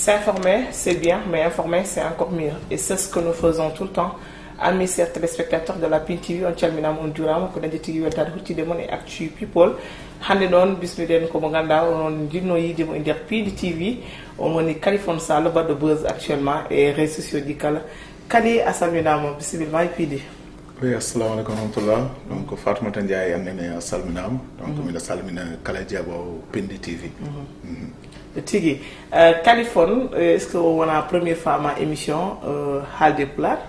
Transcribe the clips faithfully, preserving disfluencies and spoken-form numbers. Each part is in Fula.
S'informer, c'est bien, mais informer, c'est encore mieux. Et c'est ce que nous faisons tout le temps. Amis chers téléspectateurs de la Pin T V, on calminama, on juurama, ko dañde tigi weltaade huccide mon e Actu People. Hannde noon, bismiɗen ko mo ngannduɗaa onon njiɗno yiide mo e nder Pindi T V. On woni Kalifone Sall, baɗɗo buzz actuellement e réseaux sociaux ɗi kala. Kali, a salminaama, bisimilla ma e Pindi. Oui, assalamu aleykum wa rahmatullah. Donc, Fatoumata Ndiaye, an nene a salminaama. Donc, miɗo salmina kala jeeɓoowo Pindi T V. Tigi, euh, Kalifone, euh, est-ce que o wona première fois ma émission, euh, haalde pulaar?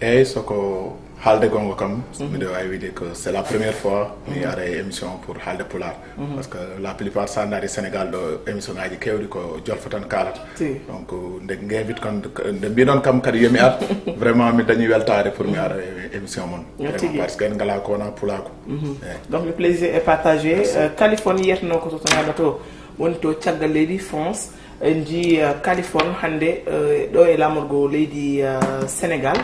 Eyyi, soko haalde gonga kam, miɗo wawi wiide ko c'est la première fois mi ara e émission pour haalde pulaar. Parce que la plupart sa ndaari Sénégal ɗo, émission ngaji kewɗi ko jolfo tan kaalata. Tigi. Donc, nde ngevit kon, nde mbiɗon kam kadi yomi ar, vraiment mi dañi weltare pour mi ara e émission mon. Yo tigi. Parce que en ngala ko wona pulaaku. Eyyi. Donc, le plaisir est partagé. Euh, Kalifone yiyatno ko to Tongaɗa to, woni to caggal leydi France. En njii, euh, Kalifone hannde, euh, ɗo e laamorgo leydi, euh, Sénégal.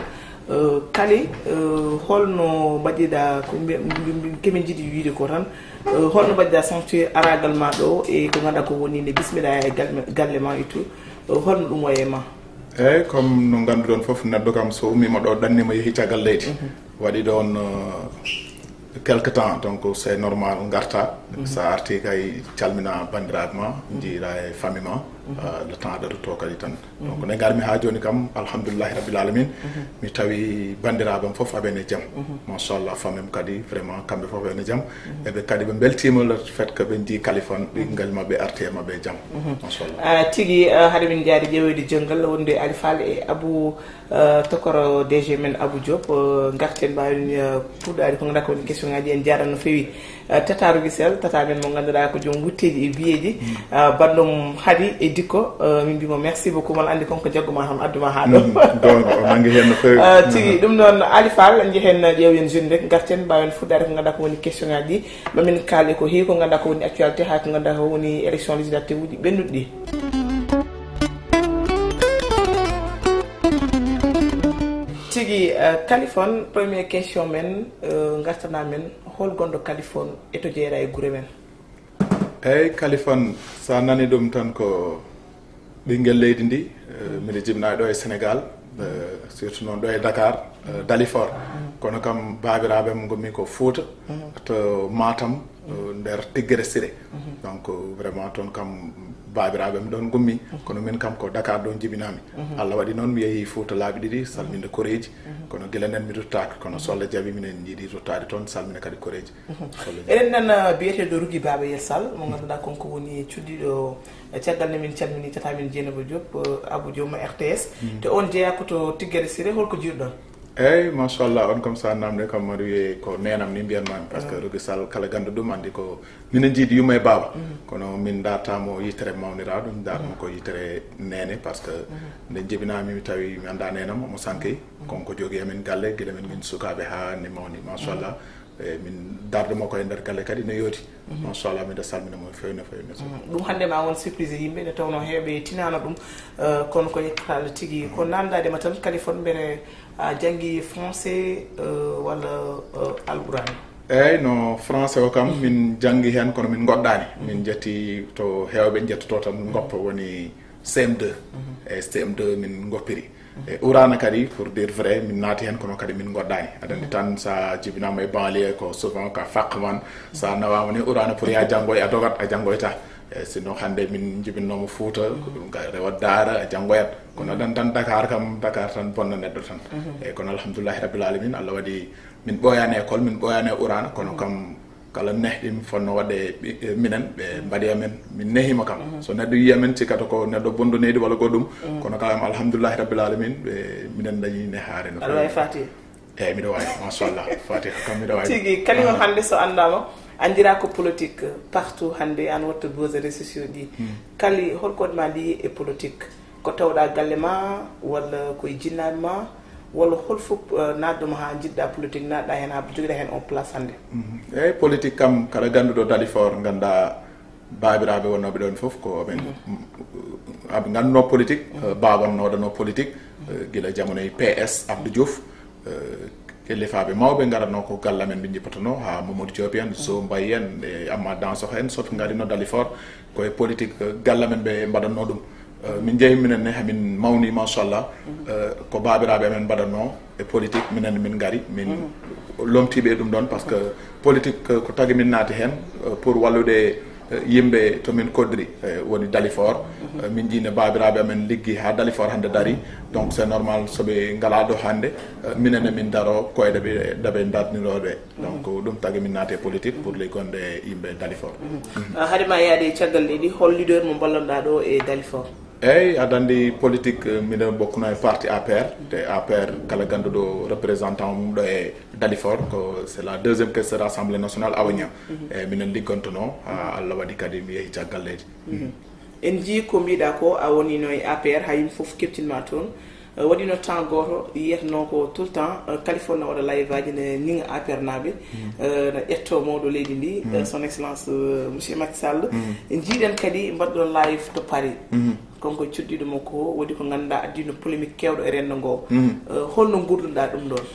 Euh, Kali, euh, holno mbaɗiɗa, ko mbi-, mbi-, mbi-, kemin njiɗi wiide ko tan, euh, holno mbaɗiɗa sentir aragal ma ɗo e ko ngannduɗaa ko woni nde bismiɗa e galle, galle ma et tout, euh, holno ɗum wayi e ma? Eyyi, comme no ngannduɗon fof, neɗɗo kam so ummima ɗo, ɗannima, yeehi caggal leydi, waɗi ɗon, euh, quelque temps, donc c'est normal ngarta. Sa arti kay, calmina banndiraaɓe ma, jiira e famille ma, euh, le temps de retour kadi tan. Donc nde ngarmi haa jooni kam, alhamdulillahi rabbil alamin, mi tawi banndiraaɓe am fof aɓene jam. Machallah, famille am kadi vraiment kamɓe fof aɓene jam. Eɓe kadi ɓe mbeltima le fait que ɓe njii Kalifone, ɓinngel maɓɓe arti e maɓɓe jam. Machallah. Ah, tigi, ah, haɗa min jaari ƴeewoyde jonngal wonde Ali Fall e Abou, ah, Tokoro D G men Abou Diop, ah, ngarten mbaawen, ah, puɗɗaade ko ngannduɗaa ko woni question ngaji, en njaarano no feewi. Ah, Tata Rogisel, tata men mo ngannduɗaa ko joom wutteeji e biyeeji, ah, banndum Hadi e Dikko, ah, min mbimo merci beaucoup, mal anndi kon ko jagguma tan adduma haa ɗo. Donc o nangi heen no feewi. Ah, tigi, ɗum noon Ali Fall, njehen ƴeewen jeune rek, ngarten mbaawen fuɗɗaade ko ngannduɗaa ko woni question ngaji ɗi. Mamin kaale ko heewi ko ngannduɗaa ko woni actualité, haa ko ngannduɗaa ko woni élection législative uji ɓennuɗi ɗi. Tigi, eh, Kalifone, première question men, eh, ngartana men, hol gonɗo Kalifone e to jeeɗa e gure men? Eyyi, Kalifone, sa nani ɗum tan ko ɓinngel leydi ndi, eh, miɗo jibina ɗo e Sénégal, eh, surtout noon ɗo e Dakar, eh, Dalifort. Kono kam baabiraaɓe am ngommi ko Fouta, to Matam, eh, nder Tiggere Siré. Donc vraiment toon kam baabiraaɓe am ɗon ngommi, kono min kam ko Dakar ɗon jibinami. Allah waɗi noon mi yeehi Fouta laabi ɗiɗi, salminde koreeji, kono gila nden mi ruttaaka, kono so Allah jaɓi minen njiɗi ruttaade toon, salmina kadi koreeji. So Allah jaɓi. Eɗen nana biyeteeɗo Rugi Baaba Yel Sall, mo ngannduɗaa kon ko woni cuddiɗo. E caggal nde min calmini tata men Dieynaba Diop, eh, Abou Diop mo R T S. Te on jeeya ko to Tiggere Siré, holko jiiruɗon? Eyyi, machallah, on comme ça namde kam mbaɗa wiye ko nenam ni mbiyanmami, parce que Rogi Sall kala ganndo ɗum anndi ko minen jiidi yumma e baaba. Kono min dartamo yitere mawniraɗo, min dartamo ko yitere nene, parce que nde jibinami mi tawi mi annda nenam omo sanki. Kon ko jogi amen galle, gila men min sukaɓe ha ni mawni, machallah. E min darde makko e nder galle kadi ne yooti. Machallah, miɗo salmina mo feewi no feewi no feewi. Ɗum hannde ma won surprise e yimɓe, nde tawno heewɓe tinano ɗum, eh, kono ko yettata Allah tigi. Ko namdade ma tan, Kalifone, mbele a janngi français, eh, walla, eh, Alquraan? Eyyi, no français o kam min janngi heen, kono min ngoɗɗaani. Min njetti to heewɓe njettoto tan ngoppa woni C M deux. E C M deux min ngoppiri. E Quraana kadi, pour dire vrai, min naati heen, kono kadi min ngoɗɗaani. Aɗa anndi tan, so a jibinaama e banlieue, ko souvent ka faqman, so a nawaama ni Quraana pour ya janngoy, a dogat, a janngoyta. E sinon hannde min njibinnooma Fuuta, ko ɗum ka rewat daara, a janngoyat. Kono aɗa anndi tan Dakar kam, Dakar tan bonna neɗɗo tan. E kono alhamdulillahi rabbil alamin, Allah waɗi min ɓooyaani école, min ɓooyaani e Quraana, kono kam kala nehɗi mi fotno waɗde ɓi-, e minen, ɓe mbaɗi amen, min nehima kam. So neɗɗo yi amen, cikkata ko neɗɗo bonɗo nehdi walla goɗɗum. Kono kam, alhamdulillahi rabbil alamin, ɓe, minen dañi nehaare no Aɗa wawi Fatiha? Eyyi, miɗo wawi, machallah. Fatiha kam miɗo wawi. Tigi, Kalifone hannde so anndama, anndira ko politique partout hannde, an watta buzz e réseaux sociaux ɗi. Kali, hol ko waɗi ma lié e politique? Ko tawɗa galle ma, walla koye jinnaaɓe ma, walla hol fof, eh, naatɗo ma haa njiɗɗa politique, naatɗa heen haa jogiɗa heen on place hannde? Mhm. Eyyi, politique kam, kala gannduɗo Dalifort, ngannda baabiraaɓe wonnooɓe ɗoon fof ko amen, aɓe ngannduno politique, eh, baaba am no waɗano politique, eh, gila jamono e P S Abdou Diouf, eh, kellifaaɓe mawɓe ngaratno ko galle amen ɓe njippatano, haa Mamadou Diop en, Zo Mbaye en, e Amma Dansokho en, soɓe ngarino Dalifort, ko e politique, eh, galle amen ɓe mbaɗatno ɗum. Eh, min njehi minen ne, hamin mawni, machallah. Eh, ko baabiraaɓe amen mbaɗatnoo e politique, minen min ngari, min lomtiiɓe e ɗum ɗoon, parce que politique, eh, ko tagi min naati heen, eh, pour wallude, eh, yimɓe to min koddiri, eh, woni Dalifort. Eh, min njii ne baabiraaɓe amen liggi haa Dalifort hannde darii. Donc, c'est normal, so ɓe ngalaa ɗo hannde, eh, minen ne min daroo koyɗe ɓe, ɗe ɓe darniroo ɓe. Donc, ɗum tagi min naati e politique pour liggonde e yimɓe Dalifort. Ah, hade ma yaade e caggal leydi, hol leader mo mballonɗaa ɗo e Dalifort? Eeyi, aɗa anndi politique, eh, miɗo bokkuno e parti A P R. Te A P R, kala gannduɗo représentant mum ɗo e Dalifort, ko c'est la deuxième questeur assemblée nationale, Awa Niang. Eeyi, minen liggontono, haa Allah waɗi kadi mi yehi caggal leydi. En njii ko mbiɗa ko, a wonino e A P R, haa yimɓe fof keɓtinma toon. Eh, waɗino temps gooto, yiyatnoo ko tout le temps, eh, Kaliphone na waɗa live aji, ne ñiŋa A P R naaɓe, eh, na ƴetto mawɗo leydi ndi, eh, son excellence, eh, monsieur Macky Sall. En njiiɗen kadi mbaɗɗon live to Paris. Kanko e cuɗɗiiɗo mo ko, waɗi ko ngannduɗaa addino polémique keewɗo e renndo ngo. Eh, holno nguurduɗaa ɗum ɗoon?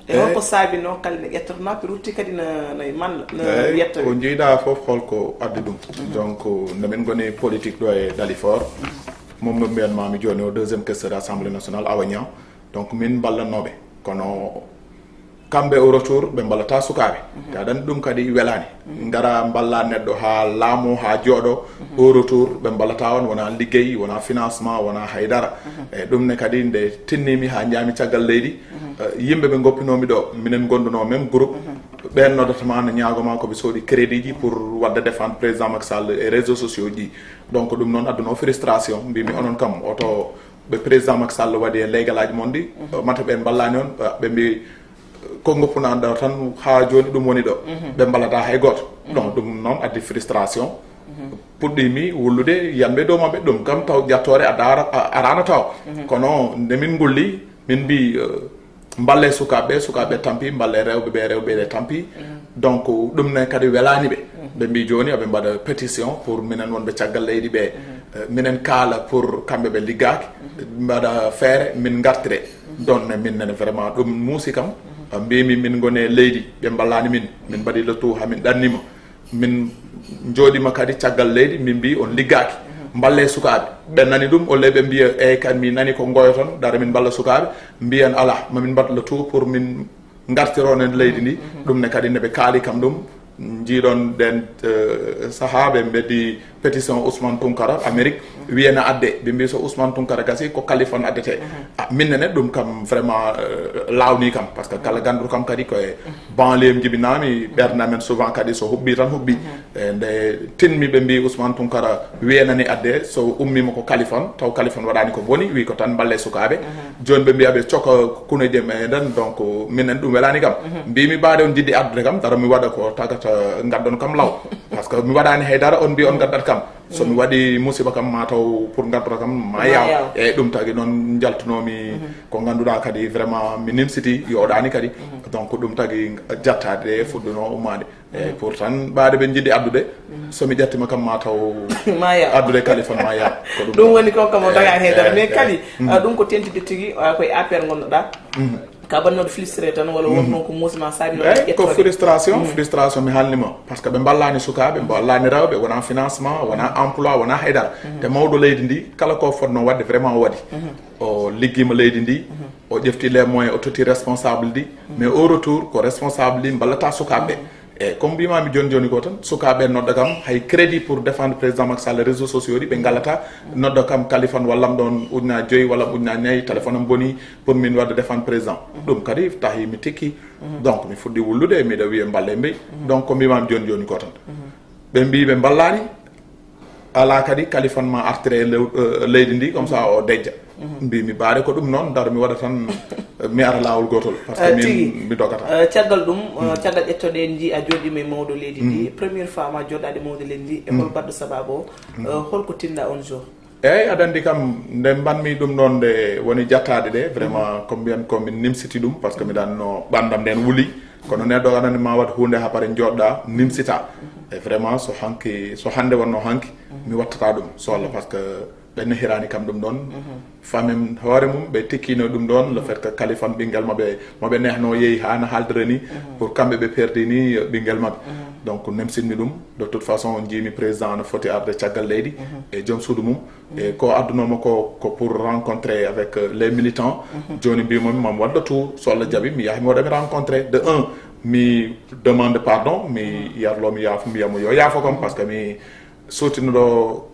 E holko saabinoo kala ne ƴettoto naaɓe rutti kadi na, na man, na yetta ɓe? Ko njiiɗaa fof holko addi ɗum. Donc, nde min ngoni politique ɗo e Dalifort, moom no mbiyanmaami jooni o deuxième questeur assemblée nationale, Awa Niang. Donc, min mballannooɓe. Kono kamɓe au retour, ɓe mballata sukaaɓe. Te aɗa anndi ɗum kadi welaani. Ngara mballa neɗɗo haa laamoo, haa jooɗo, au retour, ɓe mballata on, wona liggey, wona financement, wona haydara. E ɗum ne kadi nde tinnimi haa njaami caggal leydi, eh, yimɓe ɓe ngoppinoomi ɗo, minen ngondunoo même groupe, ɓeen noddata ma, na ñaago ma ko ɓe soodi crédit ji pour wadde défendre président Macky Sall e réseaux sociaux ji. Donc, ɗum noon addunoo frustration, mbimi onon kam, oto ɓe président Macky Sall waɗi e leygalaaji mon ɗi, mata ɓe mballani on, ɓe mbi ko ngoppunaɗo tan haa jooni ɗum woni ɗo. Ɓe mballata hay gooto. Donc, ɗum noon addi frustration. Puɗɗimi wullude, yanɓe dow maɓɓe, ɗum kam taw ƴattoore a daara-, a-, arano taw. Kono nde min ngulli, min mbi, eh, mballe sukaaɓe, sukaaɓe tampi, mballe rewɓe ɓe, rewɓe ɓe tampi. Donc, ɗum ne kadi welani ɓe. Ɓe mbi jooni aɓe mbaɗa pétition pour minen wonɓe caggal leydi ɓe, eh, minen kaala pour kamɓe ɓe liggaaki, mbaɗa feere min ngartire. Ɗon ne min nene vraiment ɗum muusi kam. Mbimi min ngone leydi, ɓe mballani min, min mbaɗi le tout hamin ɗannima. Min jooɗima kadi caggal leydi, min mbi on liggaaki. Mballe sukaaɓe. Ɓe nani ɗum, o ley ɓe mbiya, "Eyi kan, mi nani ko ngoyoton, dara min mballa sukaaɓe." Mbiyan, "Ala, ma min mbaɗ le tout pour min ngartironen leydi ndi." Ɗum ne kadi ne ɓe kaali kam ɗum. Njiiɗon ɗen, eh, sahaa ɓe mbeddi pétition Ousmane Tounkara Amérique, wiyana adde. Ɓe mbi so Ousmane Tounkara gasi, ko Kaliphone addete. Ah, min nene ɗum kam vraiment, eh, lawni kam, parce que kala gannduɗo kam kadi ko e banlieue mi jibinami, ɓernde amen souvent kadi so hubbi tan hubbi. E nde tinmi ɓe mbi Ousmane Tounkara wiyanani adde, so ummima ko Kaliphone, taw Kaliphone waɗani ko boni, wi ko tan mballe sukaaɓe. Jooni ɓe mbiya ɓe coka kuneje meɗen, donc minen ɗum welani kam. Mbimi baade on jiɗi addude kam, dara mi waɗa ko tagata ngaddon kam law. Parce que mi waɗani haydara, on mbi on ngaddat kam. So mi waɗi musiba kam, ma taw pour ngaddora kam, ma yaw. Eyyi, ɗum tagi noon njaltunomi ko ngannduɗaa kadi vraiment mi nimsiti, yoɗani kadi. Donc ɗum tagi jattaade ɗe fuɗɗuno ummaade. Eyyi, pour tan ɓaade ɓe jiɗi addude, so mi ƴattima kam, ma taw addude Kaliphone ma yaw. Ko ɗum. Ɗum woni ko kam o tagaani haydara. Mais kadi, ah, ɗum ko tentide tigi, ah, koye A P R ngonnoɗaa. Ka bannoɗo frustré tan, walla wonno ko muusma saabi noon? Eyyi, ko frustration, frustration mi haalnima. Parce que ɓe mballani sukaaɓe, ɓe mballani rewɓe, wona financement, wona emploi, wona haydara. Te mawɗo leydi ndi, kala ko fotno waɗde vraiment o waɗi. O liggima leydi ndi, o ƴefti les moyens, o totti responsable ndi. Mais au retour, ko responsable ndi mballata sukaaɓe. Eyyi, comme mbimami joni joni ko tan, sukaaɓe nodda kam, hay crédit pour défendre président Macky Sall, réseaux sociaux ɗi ɓe ngalata, nodda kam Kaliphone wallam ɗon ujunnaji joyyi, wallam ujunnaji nayyi, téléphone am boni, pour min wadde défendre président. Ɗum kadi tahi mi tikki. Donc mi fuɗɗi wullude, miɗo wiya mballe mbeyi. Donc ko mbimami joni joni ko tan. Ɓe mbi ɓe mballani, ala kadi Kaliphone ma artire e lew-, eh, leydi ndi, comme ça o dejja. Mbimi baade ko ɗum noon, daro mi waɗa tan, mi ara laawol gootol, parce que min mi dogata. Eh, caggal ɗum, eh, caggal ƴettoɗen ndi a jooɗima e mawɗo leydi ndi, première fois ma jooɗaade mawɗo leydi ndi, e hol baɗɗo sababu o? Eh, holko tinɗa on jour? Eyyi, aɗa anndi kam, nde mbanmi ɗum ɗon, nde woni jattaade ɗe, vraiment, ko mbiyan ko min nimsiti ɗum, parce que miɗa anndi no ɓandam nden wuli. Kono neɗɗo aɗa anndi ma waɗ huunde haa pare jooɗɗa, nimsita. E vraiment, so hanki, so hannde wonno hanki, mi wattata ɗum, so Allah, parce que ɓe nehirani kam ɗum ɗon. Famem hoore mum ɓe tikkino ɗum ɗon, le fait que kalifam ɓinguel maɓɓe mo ɓe nehno yeehi ha na haaldira ni, pour kamɓe ɓe perdi ni ɓinguel maɓɓe. Donc nemsinmi ɗum. De toute façon, jiimi président no foti arde caggal leydi e joom suudu mum. E ko addunoma ko ko pour rencontrer avec euh, les militants. Joni mbimomi mam wadda tout, so Allah jaɓi mi yaha mi waɗa mi rencontrer. De un, mi demande pardon, mi yarlo mi yaafo, mbiyamo yo yaafo kam, parce que mi sotino ɗo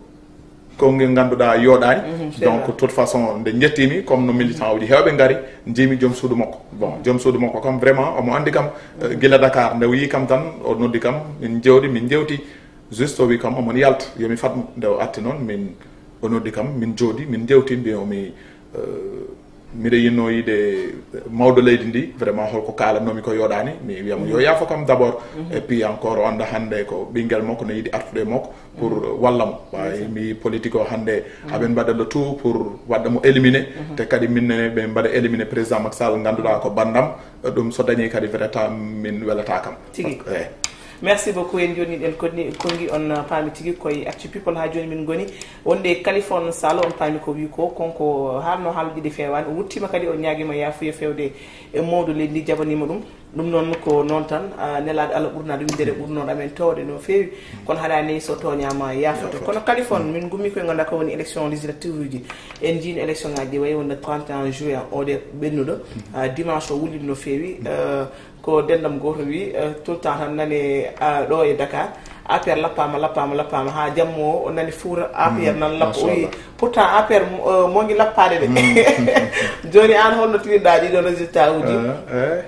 konge ganduɗa yoɗani. Donc toute façon nde jettimi comme no militant uji hewɓe ngari, jiimi joom suudu makko. Bon, joom suudu makko kam vraiment omo andi kam. Euh, gila Dakar nde o yi kam tan o noddi kam, min jewdi min jewti. Juste o wi kam omon yalta, yomi fatmo. Nde o atti noon, min o noddi kam, min jooɗi min jewti, mbi omi euh, miɗa yinno yiide mawɗo leydi ndi, vraiment holko kaalannomi ko yoɗani, mi wiyamo yo yaafo kam d'abord. Et puis encore o anda hande ko ɓinguel makko ne yiɗi artude makko pour walla mo. Ɓay mi politique o hande aɓen mbaɗa le tout pour wadda mo éliminé. Te kadi min ne ɓe mbaɗa éliminé président Macky Sall, ganduɗa ko bandam. Ɗum so dañi kadi vraiment min welata kam. Tigi. Merci beaucoup. En joni ɗen konni kongi on paami tigi koye actu people ha joni min goni. Wonde Kalifon Sall on paami ko wi ko konko haalno haaluji ɗi fewani, o wuttima kadi o ñaguima yaafuya fewde e mawɗo leydi ndi, jaɓanima ɗum. Ɗum noon ko noon tan. Nelaɗo Allah ɓurnaɗo windere ɓurnoɗo amen towde no feewi, kono haɗani so toñama yaafoto. Kono Kalifon min gummi koye ganduɗa ko woni élection législative uji. En jiino élection ngaji ɗi wayi wonde trente et un juin oɗe ɓennuɗo. Dimanche o wullino no feewi. Ko denɗam goto wi tout le temps tan nani ɗo e Dakar, A P R lappama lappama lappama ha jammo o nani fuura A P R nan lappa. O wi pourtant A P R mogi lappade de. Joni an holno tiwinɗa ɗiɗo résultat uji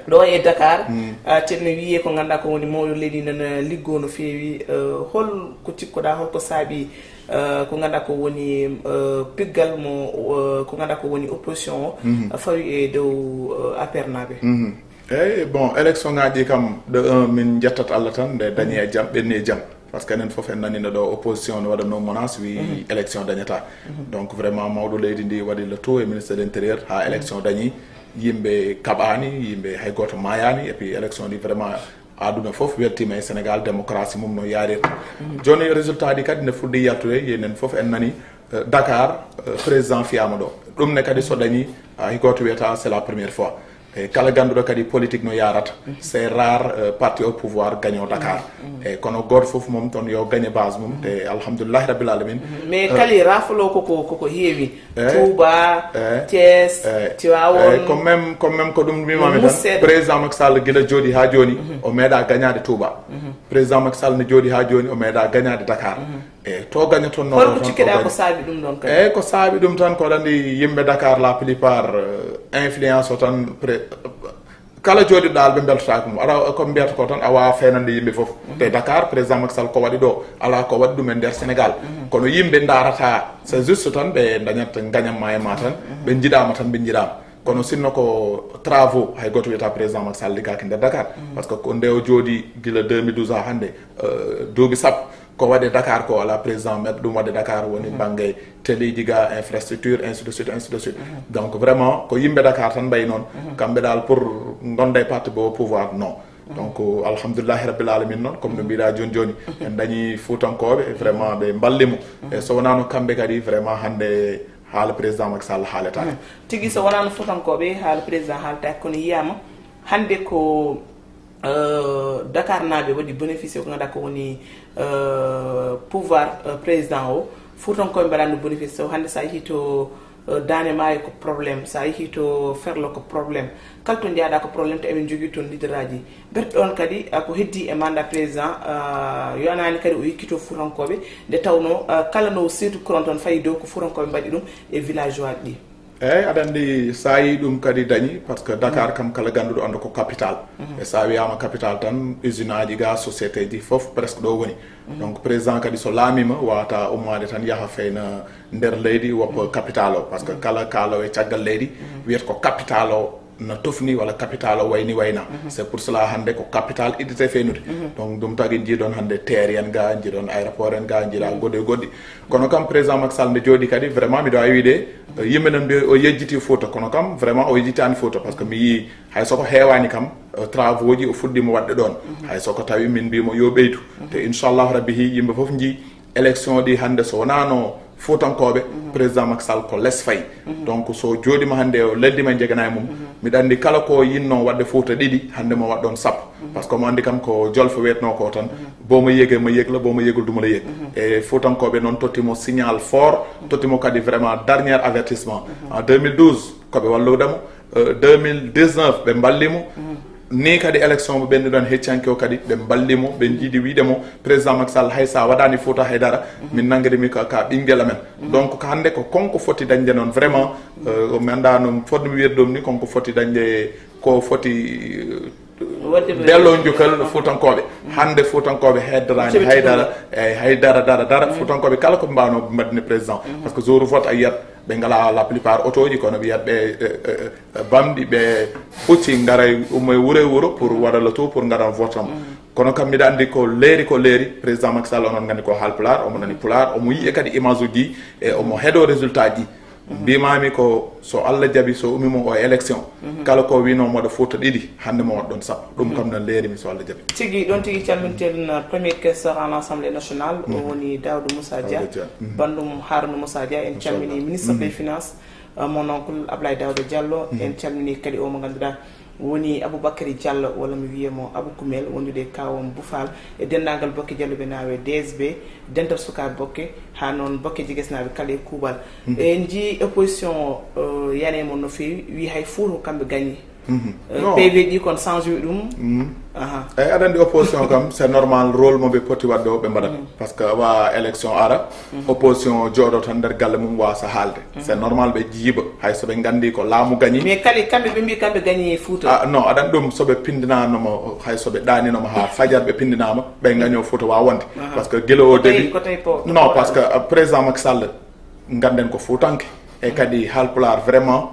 ɗo e Dakar? Tenno wiye ko ganduɗa ko woni mawɗo leydi nana liggo no feewi. Hol ko cikkoɗa, holko saabi ko ganduɗa ko woni piggal mo ko ganduɗa ko woni opposition o fawi e dow A P R naɓe? Eyyi, bon, élection ngaji ɗi kam, de un, min jettat Allah tan nde dañi e jaam ɓenni e jaam. Parce que enen foof en nanino ɗo opposition ne waɗa non menace wi élection dañata. Donc vraiment mawɗo leydi ndi waɗi le tout e ministre de l'intérieur ha élection dañi. Yimɓe kaɓani, yimɓe hay goto mayani, et puis élection ndi vraiment aduna foof weltima e Sénégal, démocratie mum no yarirta. Joni résultat ɗi kadi ne fuɗɗi yaltude, yenen foof en nani Dakar, président fiyama ɗo. Ɗum ne kadi so dañi, hay goto wiyata c'est la première fois. E kala ganduɗo kadi politique no yarata, c'est rare parti au pouvoir gagnant Dakar. E kono goto foof mum toon yo gagne base mum, te alhamdulillahi rabbil alamin. Mais kali rafalo koko koko heewi. Touba, Thiès, Tivaouane. Ko même ko même ko ɗum mbimami tan, président Macky Sall gila jooɗi ha joni o meeɗa gagnade Touba. Président Macky Sall ne jooɗi ha joni o meeɗa gagnade Dakar. E to gañotonno holko cikkeɗa ko saabi ɗum ɗon kadi? Eyyi, ko saabi ɗum tan ko aɗa andi yimɓe Dakar la plupart influence o tan. Kala jooɗiɗo ɗo ɓe beltotako mo, aɗa ko mbiyata ko tan a wawa fenande yimɓe foof. Te Dakar président Macky Sall ko waɗi ɗo ala ko waɗi ɗum e nder Sénégal. Kono yimɓe darata, c'est juste tan ɓe dañat gañamma e ma tan, ɓe jiɗama tan ɓe jiɗama. Kono sinno ko travaux, hay goto wiyata président Macky Sall liggaki nder Dakar. Parce que ko nde o jooɗi gila deux mille douze ha hande, duuɓi sappo ko waɗe Dakar ko ala président meɗɗo ɗum waɗe Dakar, woni bangge teliji ga, infrastructure, ainsi de suite, ainsi de suite. Donc vraiment ko yimɓe Dakar tan mbayi noon, kamɓe dal pour gonda e parti bo pouvoir non. Donc alhamdulillahi rabbil alamin noon, comme no mbiɗa joni joni en dañi fuutankoɓe vraiment ɓe mballimo. E so wonano kamɓe kadi vraiment hande haala président Macky Sall haaletake. Tigi so wonano fuutankoɓe haala président haaletake, kono yiyama hande ko Dakar naɓe waɗi bénéficier ko ganduɗa ko woni pouvoir président o. Fuutankoɓe mbaɗano bénéficier o hande sa yeehi to dande maayo ko problème, sa yeehi to ferlo ko problème, kala to jaaɗa ko problème, to eɓe jogui toon leader aji. Berɗo on kadi ko heddi e mandat président yonani kadi o yekkito fuutankoɓe, nde tawno kala no seetu courant toon fayi dow ko fuutankoɓe mbaɗi ɗum e village aji ɗi. Eyyi, aɗa andi sa yi ɗum kadi dañi, parce que Dakar kam kala ganduɗo anda ko capital. E sa wiyama capital tan usine aji ga, société ji foof presque ɗo woni. Donc président kadi so laamima wata ummade tan yaaha feyna nder leydi woppa capital o, parce que kala kaalowo e caggal leydi wiyata ko capital o na tofni walla capital o wayni wayna. C'est pour cela hande ko capital iddete feynude. Donc ɗum tagi jiiɗon hande terre en ga, jiiɗon aéroport en ga, jiiɗa goɗɗo e goɗɗi. Kono kam président Macky Sall nde jooɗi kadi vraiment miɗo wawi wiide yimɓe nan mbiya o yejjiti Fouta, kono kam vraiment o yejjitani Fouta, parce que mi yi hay soko hewani kam travaux ji o fuɗɗima waɗde ɗon. Hay soko tawi min mbimo yo ɓeydu, te inchallahu rabbi hi yimɓe foof jii élection ɗi hande so wonano Fuutankooɓe, président Macky Sall ko les fayi. Donc so jooɗiima hannde o leddi ma jeganayi mum, miɗa anndi kala ko yinnoo waɗde Fuuta ɗiɗi, hannde mo waɗ ɗoon sappo. Par ce que omo anndi kam ko jolfo wiyetnoo ko tan, boo mo yege mo yegla, boo mo yegul duma la yeg. E Fuutankooɓe noon totti mo signal fort, totti mo kadi vraiment dernier avertissement. En deux mille douze, ko ɓe wallude mo. Euh, deux mille dix-neuf, ɓe mballi mo. Ni kadi élection mo ɓennuɗon heccanke o kadi, ɓe mballi mo, ɓe njiɗi wiide mo, président Macky Sall, hay sa waɗani Fuuta haydara, min nanngiri mi ka, ka ɓinngel amen. Donc, ko hannde ko konko foti dañde noon, vraiment, euh, mi annda no fotmi wiyde ɗum ni, konko foti dañde ko foti, euh, delloo njukkal Fuutankooɓe. Hannde Fuutankooɓe heddorani haydara, e haydara, dara, dara, Fuutankooɓe kala ko mbaawno mbaɗni président. Par ce que jour vote a yiyat ɓe ngala la plupart otooji, kono ɓe yiyat ɓe, e, e, e, bamɗi, ɓe pucci, ngara ummo e wuro e wuro pour waɗa le tout pour ngara vote am. Kono kam miɗa anndi ko leeri, ko leeri, président Macky Sall onon nganndi ko haalpulaar, omo nani pulaar, omo yiya kadi image uji e omo heɗo résultat ji. Mbimami ko so Allah jaɓi, so ummi mo o élection, kala ko wino moɗo Fuuta ɗiɗi, hannde mo waɗ ɗoon sappo. Ɗum kam no leeri mi so Allah jaɓi. Tigi, ɗoon tigi calminten, euh, premier questeur à l'Assemblée nationale, o woni Daouda Moussa Dia, banndum Harouna Moussa Dia, en calmini ministre des finances, euh, mon oncle Ablaye Daouda Diallo, en calmini kadi o mo ngannduɗaa woni Aboubacry Diallo, walla mi wiya mo Abou Koumel, wondude e kawam Boufal, e denndaangal Bokke Diallo ɓe naawe D S B, dental sukaaɓe Bokke, haa noon Bokke Jigesnaaɓe kala e kuuɓal. En njii opposition o, euh, yani e mon no feewi, wi hay Fuuta ko kamɓe gañi. Euh, P V ɗi kon change wi ɗum. Aha. Eyi, aɗa anndi opposition kam, c'est normal, rôle mo ɓe poti waɗde o ɓe mbaɗat. Par ce que awa élection ara, opposition o jooɗo tan nder galle mum wasa haalde. C'est normal ɓe jiiba, hay so ɓe nganndi ko laamu gañi. Mais kala kamɓe ɓe mbi kamɓe gañi Fuuta. Ah, non, aɗa anndi ɗum, so ɓe pindinanoma, hay so ɓe ɗaninoma haa fajar ɓe pindinama, ɓe gaño Fuuta wa wonde. Aha. Par ce que gila o Ko tawi, début, ko tawi po-, non, ko parce que, euh, président Macky Sall, ngannden ko Fuutanke. E kadi haalpulaar vraiment,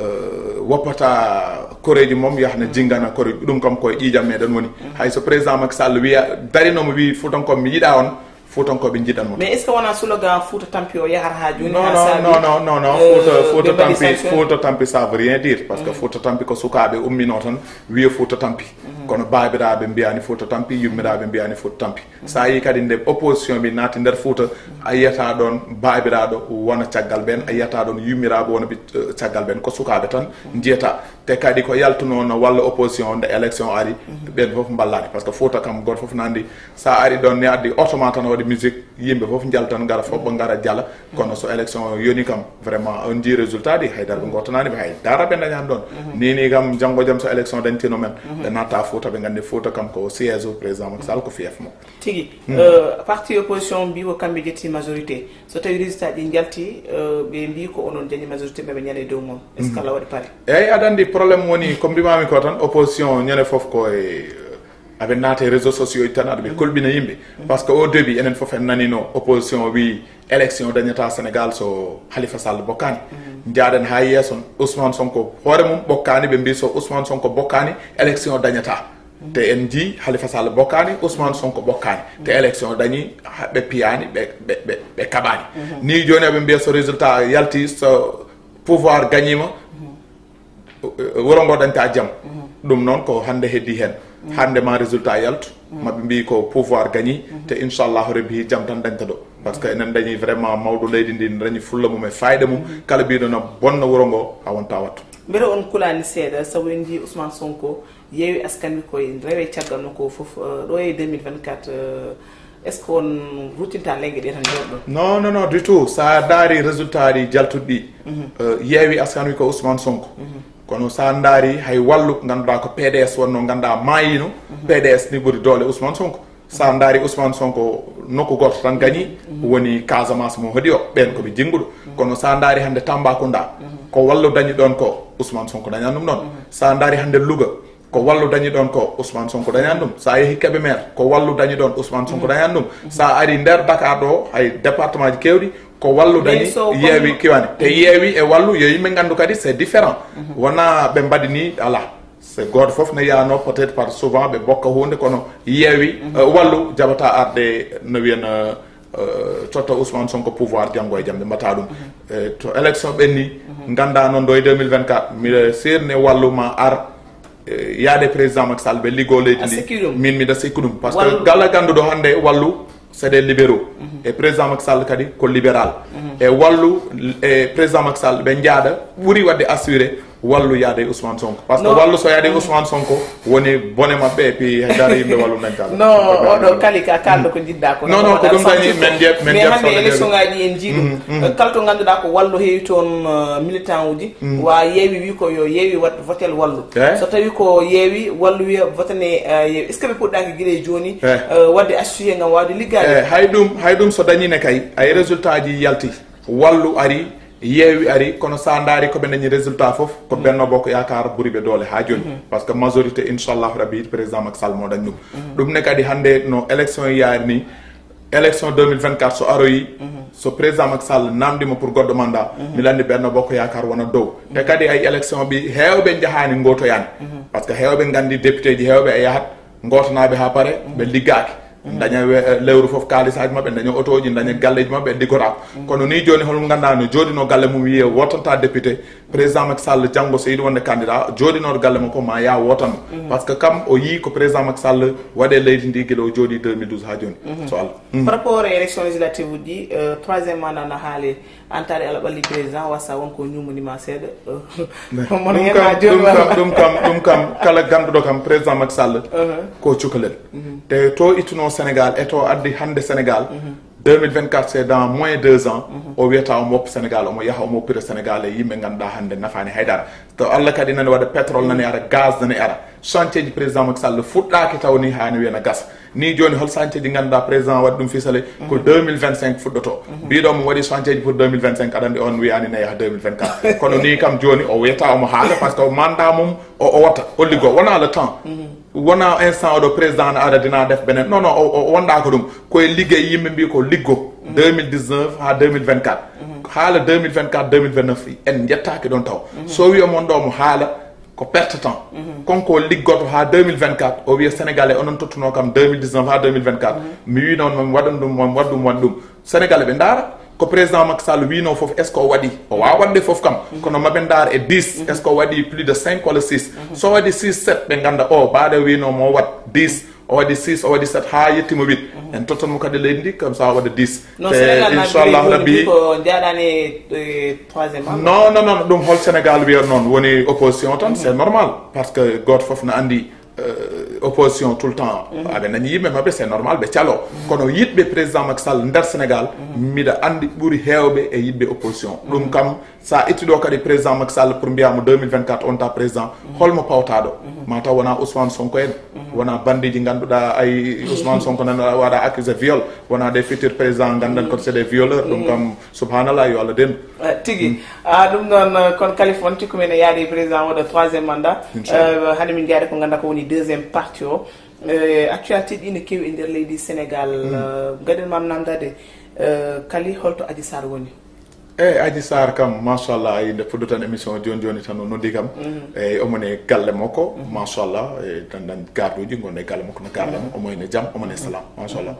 euh, woppata koreeji mum yahna jinngana koreeji, ɗum kam koye ƴiiƴam meɗen woni. Hay so président Macky Sall wiya, darinomo wi Fuutankooɓe mi yiɗa on, Fuutankooɓe njiɗan mo. Mais est-ce que wona slogan Fuuta tampi o yahata haa jooni? Non, haa non, saabi, non, non, non, non. Euh, Fuuta, Fuuta ɓe mbaɗi tampi, sanction? Fuuta tampi, ça veut rien dire. Parce que Fuuta tampi ko sukaaɓe ummino tan, wiya Fuuta tampi. Kono baabiraaɓe mbiyani Fuuta tampi, yummiraaɓe mbiyani Fuuta tampi. So a yii kadi nde opposition bi naati nder Fuuta, a yiyata ɗoon baabiraaɗo wona caggal ɓeen, a yiyata ɗoon yummiraaɓe wona bi-, eh, caggal ɓeen. Ko sukaaɓe tan njiyata. Te kadi ko yaltuno no walla opposition o nde élection ari, ɓeen fof mballani. Par ce que Fuuta kam gooto fof nandi. So a ari ɗoon ni addi oto ma tan waɗi musique, yimɓe fof njaltan ngara fof ɓe ngara jala. Kono so élection o yoni kam, vraiment, on njii résultat ɗi, haydara ɓe ngottanani ɓe, haydara ɓe dañani ɗoon. Ni ni kam, janngo jam so élection dañtino men, ɓe natta Fuuta, ɓe nganndi Fuuta kam ko siège o président Macky Sall, ko fief mo. Tigi, euh, parti opposition mbi ko kamɓe jetti majorité. So tawi résultat ɗi njalti, euh, ɓe mbi ko onon dañi majorité, ɓe ɓe ñande dow mon. Est-ce que Allah waɗi paari? Eyi, aɗa anndi problème woni, ko mbimami ko tan, opposition ñande fof ko e, aɓe naata e réseaux sociaux ji tan, aɗa ɓe kolɓina yimɓe. Par ce que au début, enen fof en nanino opposition o wi élection dañata Sénégal so Khalifa Sall bokkani. Njaaɗen haa yeeso, Ousmane Sonko hoore mum bokkani, ɓe mbi so Ousmane Sonko bokkani, élection dañata. Te en njii Khalifa Sall bokkani, Ousmane Sonko bokkani. Te élection dañi, ha, ɓe piyani, ɓe, ɓe, ɓe, ɓe kaɓani. Ni jooni aɓe mbiya so résultat yalti, so pouvoir gañima, wuro ngo dañta jam. Ɗum noon ko hannde heddi heen. Hannde ma résultat yaltu, maɓe mbi ko pouvoir gañi, te inchallahu rabbi jam tan dañta ɗo. Par ce que enen dañi vraiment mawɗo leydi ndi, dañi fulla mum e fayida mum, kala mbiɗo no bonna wuro ngo a wonta wattu. Mbete on kulani seeɗa, sabu en njii Ousmane Sonko yeewi askan wi koye rewe caggal makko o fof, euh, ɗo e deux mille vingt-quatre, euh, est-ce que on ruttinta lenge ɗe tan jooɗɗo? Non, non, non, du tout. Sa daari résultat ɗi jaltuɗi ɗi, euh, yeewi askan wi ko Ousmane Sonko. Kono sa daari hay wallu, ngannduɗaa ko P D S wonno, ngannduɗaa maayino, P D S ni ɓuri doole Ousmane Sonko. Sa daari Ousmane Sonko nokku gooto tan gañi, woni Casamance mo hoɗi o, ɓeen ko ɓe jinnguɗo. Kono sa daari hannde Tambacounda, ko wallu dañi ɗoon ko Ousmane Sonko dañani ɗum ɗoon. Sa daari hannde Louga, ko wallu dañi ɗoon ko Ousmane Sonko dañani ɗum. Sa yehi Kébémer, ko wallu dañi ɗoon Ousmane Sonko dañani ɗum. Sa ari nder Dakar ɗo, hay département ji keewɗi, ko wallu dañi, yeewi kiwani. Te yeewi e wallu yo yimɓe nganndu kadi c'est différent. Wona ɓe mbaɗi ni, ala. C'est gooto fof ne yaano peut-être par souvent ɓe bokka huunde, kono yeewi, euh, wallu jaɓata arde no wiyana, euh, totta Ousmane Sonko pouvoir janngo e jam, ɓe mbaɗata ɗum. Euh, to élection ɓenni, ngannda noon ɗo e deux mille vingt-quatre, mbiɗa seerni wallu ma ar, euh, yaade président Macky Sall ɓe liggo leydi ndi. Min mbiɗa sikki ɗum. Parce que kala gannduɗo hannde wallu, C'est des libéraux. E président Macky Sall kadi ko libéral. E wallu, e président Macky Sall ɓe njaada ɓuri wadde assuré wallu yaade e Ousmane Sonko. Parce que wallu so yaade e Ousmane Sonko woni bone maɓɓe, et puis hay dara yimɓe wallu dañta. No, oɗo kali ka kalɗo ko jiɗɗa ko. Non, non, ko ɗum dañi men jeet men jeet hannde élection ngaji en jiiɗo. Kala to ngannduɗa ko wallo heewi toon, euh, militant uji, wa yeewi wi ko yo yeewi wat votel wallu. So tawi ko yeewi wallu wiya votane, euh, yeewi. Est-ce que ɓe puɗɗaki gila e jooni, euh, wadde associé ngam wawde liggaade? Hay ɗum, hay ɗum so dañine kay, ay résultat ji yalti. Wallu ari, yeewi ari, kono sa ndaari ko ɓe dañi résultat fof, ko Benno Bokk Yaakaar ɓuri ɓe doole ha jooni. Parce que majorité, inchallahu rabbi, président Macky Sall mo dañ ɗum. Ɗum ne kadi hannde no élection yaari ni, élection deux mille vingt-quatre so aroyi, so président Macky Sall namdima pour goɗɗo mandat, mi landi Benno Bokk Yaakaar wona dow. Te kadi ay élection ɓi heewɓe njahani ngotoyani. Parce que heewɓe nganndi député ji heewɓe e yahat ngotanaɓe ha pare, ɓe liggaaki. Daña we-, lewru fof kaalisaji maɓɓe, daña otoji, daña galleji maɓɓe, liggotako. Kono ni jooni hol mo ganduɗa no jooɗino galle mum wiye wottanta député, président Macky Sall janngo so yiɗi wonde candidat, jooɗinooɗo galle makko ma ya wotanmo. Parce que kam o yii ko président Macky Sall waɗe leydi ndi gila o jooɗi deux mille douze ha jooni. So Allah. Par rapport e élection législative uji ɗi, euh, troisième mandat na haale, an taari Allah ɓalli président, wasa won ko ñumonima seeɗa. Mono ɗum kam, ɗum kam, ɗum kam, ɗum kam, kala ganduɗo kam président Macky Sall ko cukalel. Te to ittuno Sénégal e to addi hannde Sénégal, deux mille vingt-quatre, c'est dans moins deux ans. O wiyata omo woppa Sénégal, omo yaha omo woppira Sénégal e yimɓe ganduɗa hannde nafaani haydara. To Allah kadi nani waɗa pétrole nani ara, gaz nani ara. Chantier ji président Macky Sall fuɗɗaki taw ni hani wiyana gasa. Ni jooni hol chantier ji ganduɗa président waɗi ɗum fisale ko deux mille vingt-cinq fuɗɗoto. Mbiɗo mo waɗi chantier ji pour deux mille vingt-cinq, aɗa andi on wiyani ne yaha deux mille vingt-quatre. Kono ni kam jooni o wiyata omo haala parce que mandat mum o, o watta, o liggo, wona le temps. Wona instant oɗo président na ara dina def benen. Non, non, o, o wonɗa ko ɗum. Koye liggey yimɓe mbi ko liggo deux mille dix-neuf ha deux mille vingt-quatre. Haala deux mille vingt-quatre, deux mille vingt-neuf en jettaki ɗon taw. So wi omon ɗo mo haala ko perte temps. Konko liggoto ha deux mille vingt-quatre, o wiya Sénégalais onon tottuno kam deux mille dix-neuf ha deux mille vingt-quatre. Mi wi noon mami waɗan ɗum, mami waɗ ɗum, waɗ ɗum. Sénégalais ɓe ndaara ko président Macky Sall wino fof, est-ce que o waɗi? O wawa waɗde fof kam. Kono maɓe ndaar e dix, est-ce que o waɗi plus de cinq walla six? So waɗi six, sept, ɓe ganda o baɗe wino mo waɗ dix, o waɗi six, o waɗi sept, ha yettima huit. En tottan mo kadi leydi ndi comme ça waɗa dix. Non, te Sénégal na inchallahu rabbi ko jaɗani e troisième mandat. Non, non, non, ɗum hol Sénégal wiya noon woni opposition tan, c'est normal. Parce que goto fof na andi, euh, opposition tout le temps aɓe dañi yimɓe maɓɓe, c'est normal ɓe calo. Kono yiɗɓe président Macky Sall nder Sénégal, miɗa andi ɓuri heewɓe e yiɗɓe opposition. Ɗum kam sa itti ɗo kadi président Macky Sall pour mbiyamo deux mille vingt-quatre on ta président, holmo pawtaɗo? Mataw wona Ousmane Sonko en, wona bandiji ganduɗa ay Ousmane Sonko nan waɗa accusé viol, wona des futurs présidents gandan ko c'est des violeurs. Ɗum kam subhanallah, yo Allah dendu. Eh, tigi. Ah, ɗum noon, eh, kono Kaliphone, cikku men e yaade e président waɗa troisième mandat. Inchallah. Eh, hade min jaade ko ganda ko woni deuxième partie o. Eh, actualité ɗi ne kewi e nder leydi Sénégal. Eh, gaɗen mam namdade, eh, Kali, holto Adji Sarr woni? Eyyi, Adji Sarr kam, machallah, ay nde fuɗɗoton émission o joni joni tan o noddi kam. Eyyi, omon e galle makko, machallah, e tan tan garduji gonɗo e galle makko no garda mo, omo ene jam, omo ene salam, machallah.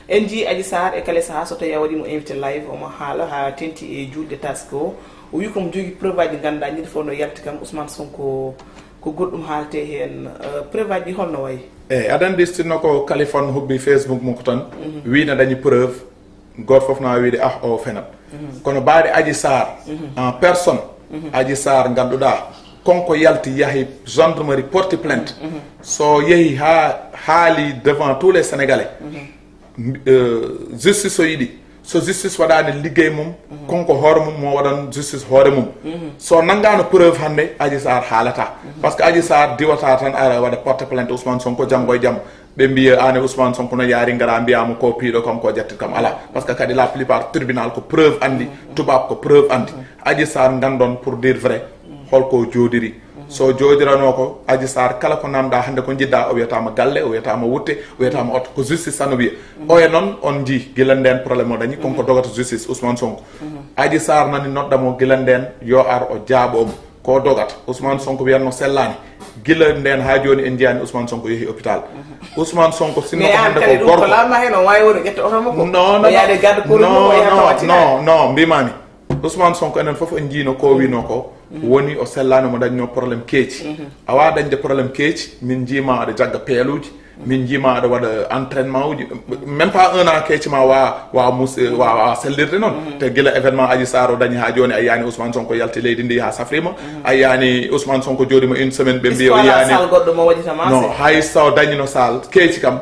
En jii Adji Sarr e kala saaha so tawi a waɗimo invité live, omo haala ha tenti e julde taske o. O wi komo jogui preuve aji ganduɗa, ñande fof no yalti kam Ousmane Sonko ko goɗɗum haalte hen. Eh, preuve aji holno wayi? Eyyi, aɗa andi sinno ko Kaliphone hubbi Facebook makko tan, wi ne dañi preuve. Goto fof na wiide ah o fenat. Kono baade Adji Sarr en personne, Adji Sarr ganduɗa konko yalti yahi gendarmerie porti plainte. So yehi ha haali devant tous les Sénégalais, mbi- euh, justice o yiɗi, so justice waɗani liggey mum, konko hoore mum mo waɗan justice hoore mum. So nanngano preuve hannde Adji Sarr haalata. Parce que Adji Sarr diwata tan ara waɗa porte plainte Ousmane Sonko, janngo e jam ɓe mbiya an e Ousmane Sonko no yaari, ngara mbiyamo ko piiɗo kam, ko jattit kam, ala. Parce que kadi la plupart tribunal ko preuve andi, tubaab ko preuve andi. Adji Sarr ngandon pour dire vrai holko jooɗiri. So jooɗirano ko Adji Sarr, kala ko namda hannde ko jiɗɗa, o wiyatama galle, o wiyatama wutte, o wiyatama oto, ko justice tan o wiya. Oya noon on jii gila nden problème o dañi, konko dogata justice Ousmane Sonko. Adji Sarr nani nodda mo gila nden yo ar o jaaɓo mo. Ko dogata Ousmane Sonko wiyatno sellani. Gila nden ha joni en jiyani Ousmane Sonko yeehi hôpital. Ousmane Sonko sinno ko hannde ko gorko. Non, non, non, mbimami. Ousmane Sonko enen fof en jiino ko wino ko woni o sellani mo dañno problème keeci. A wawa dañde problème keeci, min jiima aɗa jagga peeluji, Min njiima aɗa waɗa entraînement uji, même pas un an, keeci ma wa wa mus wa wa sellirde noon. Te gila événement Adji Sarr o dañi haa jooni, a yiyaani Ousmane Sonko yalti leydi ndi haa safriima. A yiyaani Ousmane Sonko jooɗiima une semaine, ɓe mbiya o yiyaani. Sal goɗɗo mo waɗitama? Non, hay so dañino sal keeci kam,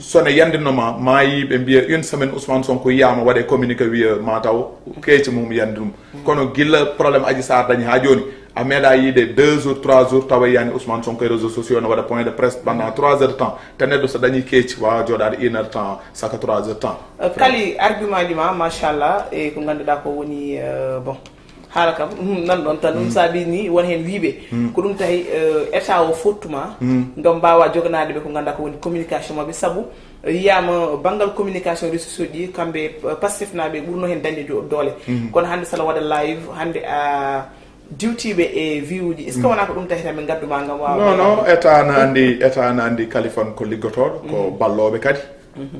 so ne yandinno ma, ma yi ɓe mbiya une semaine Ousmane Sonko yiyaama, waɗe communiqué wiya ma taw keeci mum yandi ɗum. Kono gila problème Adji Sarr dañi haa jooni, a meeɗa yiide deux jours, trois jours tawa yiyaani Ousmane Sonko e réseaux sociaux no waɗa point de presse pendant trois heures de temps. Te neɗɗo so dañi keeci, waawa jooɗaade une heure de temps, saka trois heures de temps. Euh, kali argument ji ma, machallah, e ko ngannduɗaa ko woni, euh, bon, haala kam, hum, nan ɗon tan, ɗum saabi ni, won heen wiiɓe. Ko ɗum tahi, euh, état o fottuma, ngam mbaawa joganaade ɓe ko ngannduɗaa ko woni communication maɓɓe, sabu, euh, yiyaama banngal communication réseaux sociaux ɗi, kamɓe, euh, Pastef naaɓe ɓurno heen dañde jo-, doole. Kono hannde sala waɗa live, hannde a diwtiiɓe e view uji. Est-ce que wonaa ko ɗum tahi tan ɓe ngaddu ma ngam waawa? Non, non, état na anndi, état na anndi Kaliphone ko liggotooɗo, ko ballooɓe kadi.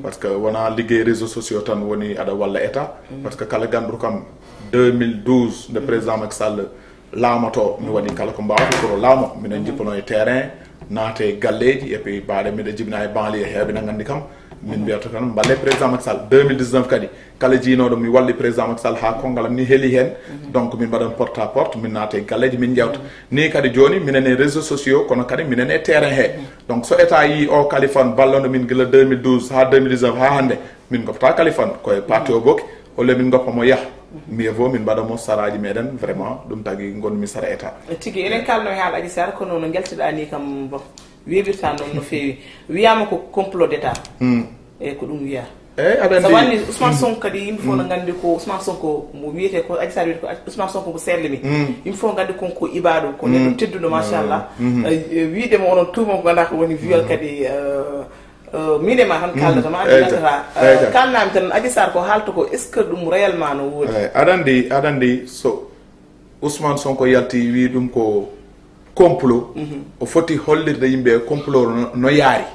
Parce que wonaa liggey réseaux sociaux tan woni aɗa walla état. Parce que kala gannduru kam deux mille douze, nde président Macky Sall laamoto, mi waɗi kala ko mbaawmi pour o laamo. Miɗen jippono e terrain, naate e galleeji, et puis mbaɗe miɗo jibina e banlieue, heewɓe na nganndi kam. Min mbiyata tan, mballe président Macky Sall. Deux mille dix-neuf kadi, kala jiinooɗo mi walli président Macky Sall haa konngol am ni heli heen. Donc min mbaɗan porte à porte, min naata e galleeji, min njeewta. Ni kadi jooni, minen e réseaux sociaux, kono kadi minen e terrain he. Donc so état yii o Kaliphone ballono min gila deux mille douze haa deux mille dix-neuf haa hannde, min ngoppataa Kaliphone, ko e parti o booki, au lieu min ngoppa mo yaha. Mieux vaut min mbaɗa mo saraaji meɗen, vraiment, ɗum tagi ngonmi sara état. Tigi, eɗen kaalno e haala Adji Sarr, kono no ngeltoɗaa ni kam, bon, weeɓirta noon no feewi. Wiyaama ko complot d'état. Eyi, ko ɗum wiyaa. Eyi, aɗa anndi. Sabu anndi Ousmane Sonko kadi, yimɓe fof no nganndi ko Ousmane Sonko mo wiyetee ko Adji Sarr wiyetee ko Ousmane Sonko mo seerle mi. Yimɓe fof nganndi kon ko ibaaɗo, ko neɗɗo tedduɗo, machallah. Eh, eh, wiide mo onon tuuma ko ngannduɗaa ko woni viol kadi, eh, eh, miin e ma tan kaaldata ma, eyi, nganndata, eh, eyi, kaalnami tan Adji Sarr ko haalta ko, est-ce que ɗum réellement no woodi? Eyi, aɗa anndi, aɗa anndi so Ousmane Sonko yalti wi ɗum ko complot, o foti hollirde yimɓe complot no, no yaari.